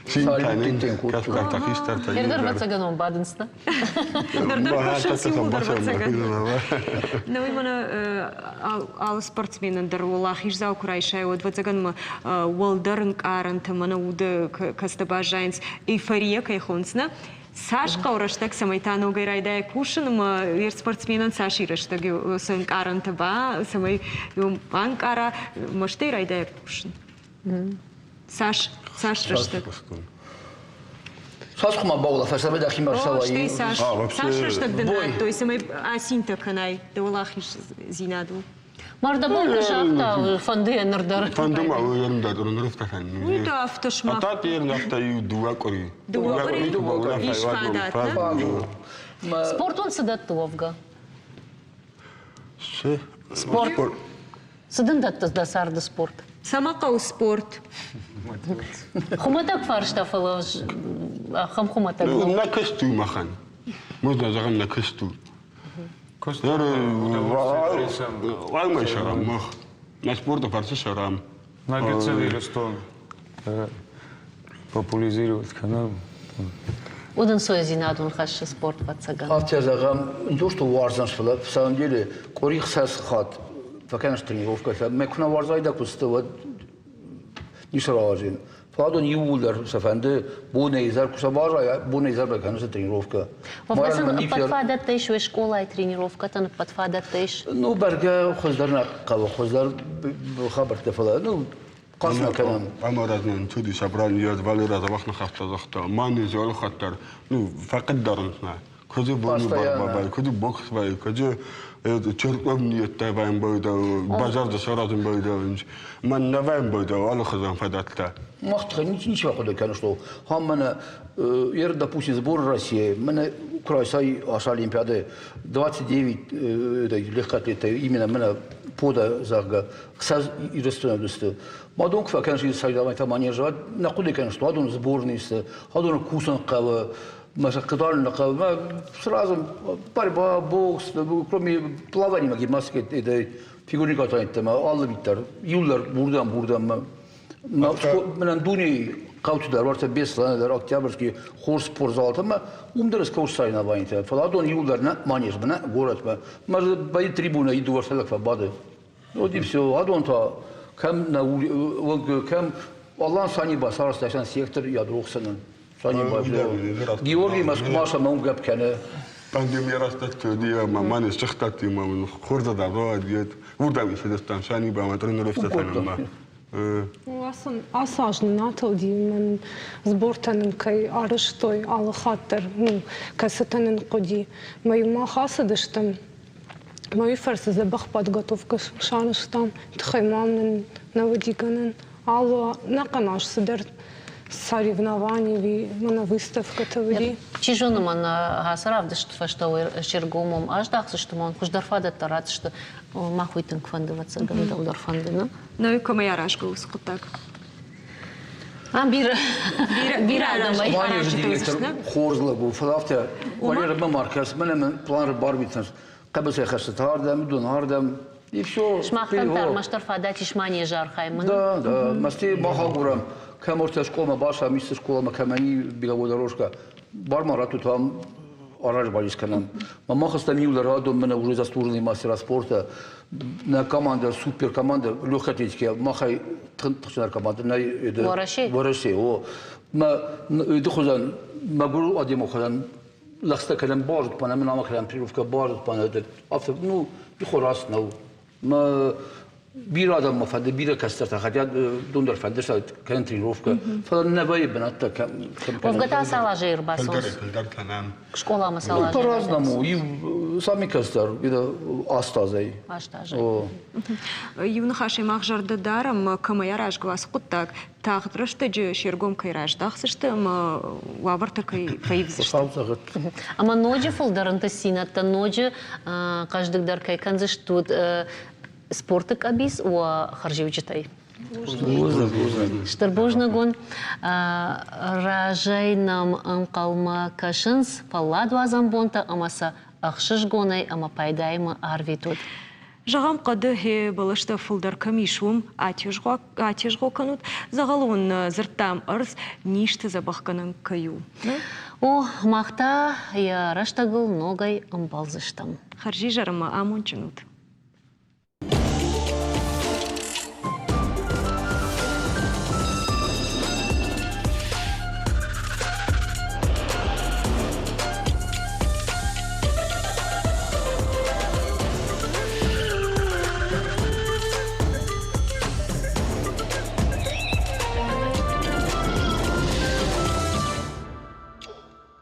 Цин кӕнынц, кӕстӕртӕ, хистӕртӕ. Ӕрдӕр ӕвӕццӕгӕн бадынц, да? Ӕрдӕр кӕсынц иууылдӕр ӕвӕццӕгӕн. Нӕ уый мӕнӕ алы спортсменӕн дӕр уӕлахиздзау куы райсай, уӕд ӕвӕццӕгӕн мӕ уӕлдӕр ӕнкъарӕнтӕ мӕнӕ уды кӕцытӕ баззайынц, эйфория кӕй хонынц, нӕ? Цас хъӕуы рӕстӕг, цӕмӕй та ногӕй райдайа кусын ӕмӕ йе спортсменӕн цас и рӕстӕг цы ӕнкъарӕнтӕ ба, цӕмӕй банкъара, мӕстӕй райдайа кусын? Цас, цас рӕстӕг? Цас хъуамӕ баулӕфа, фӕстӕмӕ дӕхимӕ ӕрцӕуай? Стӕй цас, цас рӕстӕг дын радтой, цӕмӕй асинтӕ кӕнай дӕ уӕлахиздзинадыл? Мардабон куы загъта, фӕнды йӕ ныр дӕр. Фӕнды ма уый дӕр ныр афтӕ фӕнды. Уый та афтӕ смах. А та ер афтӕ иу дыууӕ къуыри. Дыууӕ къуыри ис фадат, нӕ? Спортон цы дӕтты уӕвгӕ? Цы? Спорт. Цы дын дӕтты дӕ царды спорт? Цӕмӕ хъӕуы спорт? Хуымӕтӕг фарста, фӕлӕ ахӕм хуымӕтӕг. Нӕ куыст у махӕн. Можно зӕгъӕм, нӕ куыст у. Уӕлмӕй сӕрӕм мах. Нӕ спорты фӕрцы сӕрӕм. На гыццыл Ирыстон популяризировать кӕнӕм. Удӕнцойдзинад уын хӕссы спорт, ӕвӕццӕгӕн. Афтӕ зӕгъӕм, не то что уарзӕн, фӕлӕ в самом деле къуыри хсӕз хатт фӕкӕныс тренировкӕтӕ. Мӕ куы нӕ уарзай дӕ куысты, уӕд ницы рауадзин. Фӕлӕ иууылдӕр сӕ фӕнды бонӕй изӕр куы сӕ баззайа, бонӕй изӕр бакӕнынц тренировкӕ. Уӕвгӕ сын ӕппӕт фадӕттӕ ис уе скъолайы тренировкӕтӕн ӕппӕт фадӕттӕ ис? Ну, бӕргӕ хуыздӕр нӕ хъӕуы, хуыздӕр хабӕрттӕ, фӕлӕ ну, хъӕцмӕ кӕнӕм. Ӕмӕ размӕ цуди собрание Валера дзӕбӕх ныхӕстӕ загъта. Ма не зӕлы хатт дӕр, ну, фӕхъыгдарынц нӕ. Куыдзы боны бар куыдзы бокс вайы, куыдзы черкъом ниеттӕ вайын базарды саразын байдайынц. Мӕн нӕ вайын байдау алыхуызон фадӕттӕ. Мах тыххӕй ничего хъуыды кӕны, что ам мӕнӕ ер, допустим, сбор России, мӕнӕ куы райсай ас Олимпиады 29 легкоатлеттӕ именно мӕнӕ пода, зӕгъгӕ, хсӕз Ирыстоны уыдысты. Мадон куы фӕкӕныс соревнованиетӕ манежы, нӕ хъуыды кӕныс, что адон сборный сты, адоны кусын хъӕуы, Сразу борьба, бокс, кроме плавания, гимнастики, это фигурный катание, алы биттар, юллар бурдан бурдан. Мӕнӕн дунейы хъӕуты дӕр, уартӕ Беслӕны дӕр, Октябрьский хорз спортзалтӕ ӕмӕ уым дӕр скоус соревнованиетӕ. Фӕлӕ адон иуылдӕр нӕ манежмӕ, нӕ горӕтмӕ. Мӕ бӕйы трибунӕйы дыууӕ лӕг фӕбады. Вот и все. Адон та кӕм нӕ кӕм Алан Саниба сарӕзта сектор ядрохсӕнӕн. Георгий Москва сӕ гӕпп кӕны. Пандемия рӕстӕгты ӕмӕ мӕн сыхтӕгты ӕмӕ мын хорз адавӕд уырдӕм исыдыстӕм Саниба ӕмӕ тренировкӕ кӕнынмӕ. Ацы аз нын атылди, мӕн сбортӕ нын кӕй арӕзтой алы хатт дӕр, ну, кӕцытӕ нын хъуыди. Мӕ-иу мах ацыдыстӕм, мӕ уый фӕрцы дзӕбӕх подготовкӕ сарӕзтам, тыххӕй ма нын нӕ уыди гӕнӕн. Алы ӕнӕхъӕн аз цыдӕр соревновани мӕнӕ выставкӕтӕ уыди. Чи зоны, мӕн ацы равдысты фӕстӕ се ргом аздахдзысты, мӕн хуыздӕр фадӕттӕ ратдзысты. Мах уый тынг фӕнды, ӕвӕццӕгӕн, дӕу дӕр фӕнды, нӕ? Нӕ, кӕмӕй аразгӕ уыцы хъуыддаг? Ам бирӕ бирӕ адӕмӕй. Манежы директор хорз лӕг у, фӕлӕ афтӕ Валерӕмӕ ма ркӕс, мӕнӕ мын план барвитынц. Хъӕбысӕй хӕссы ардӕм, уыдон ардӕм. И все. Сымахтӕн та ӕрмӕстдӕр фадат ис манежы архайынмӕ. Да, да. Мӕсти мах агурӕм, кӕм ортӕ скъоламӕ басам, исты скъоламӕ кӕмӕн и беговой дорожка. Бар ма раттут ам араз балис кӕнӕм. Ма мах стӕм иу радон мӕнӕ уже заслуженный мастера спорта. Нӕ команда супер команда легкой атлетики махӕй тыхджындӕр команда нӕ Уӕрӕсе? Уӕрӕсе, о. Мӕ ды хуызӕн мӕгуыр адӕмы хуызӕн лӕгъстӕ кӕнӕм базыд панӕ, мын ама кӕнӕм тренировкӕ базыд панӕ, афтӕ, ну, ихо раст нӕу. Мӕ бирӕ адӕммӕ фӕнды, бирӕ кӕстӕртӕ, хотя дон дӕр фӕнды кӕнын тренировкӕ, фӕлӕ нӕ вӕййы бынӕттӕ кӕм Уӕвгӕ та цал азы ӕрбацӕуынц? Скъоламӕ цал азы? По-разному. Иу сами кӕстӕр, аст азӕй. Аст азӕй. Иу ныхасӕй мах зӕрдӕ дарӕм, кӕмӕй аразгӕ ацы хъуыддаг, тагъд рӕстӕджы се ргом кӕй раздахдзысты ӕмӕ уавӕртӕ кӕй фӕивдзысты. Ӕмӕ ноджы фылдӕр ӕнтыстдзинӕдтӕ, ноджы хъӕздыгдӕр кӕй кӕндзыстут спорты къӕбиц уӕ хӕрзиуджытӕй. Стыр бузныг уын. Разӕй нӕм ӕнхъӕлмӕ кӕсынц фӕлладуадзӕн бонтӕ ӕмӕ сӕ ӕхсызгонӕй ӕмӕ пайдаимӕ арвитут. Зӕгъӕм, хъӕды гъе бӕлӕстӕ фылдӕр кӕм ис, уым атезгъо кӕнут. Дзӕгъӕлон дзырдтам ӕрдз низты дзӕбӕхгӕнӕн кӕй у. О, мах та йӕ рӕстӕгыл ногӕй ӕмбӕлдзыстӕм. Хӕрзизӕр ӕмӕ амондджын ут!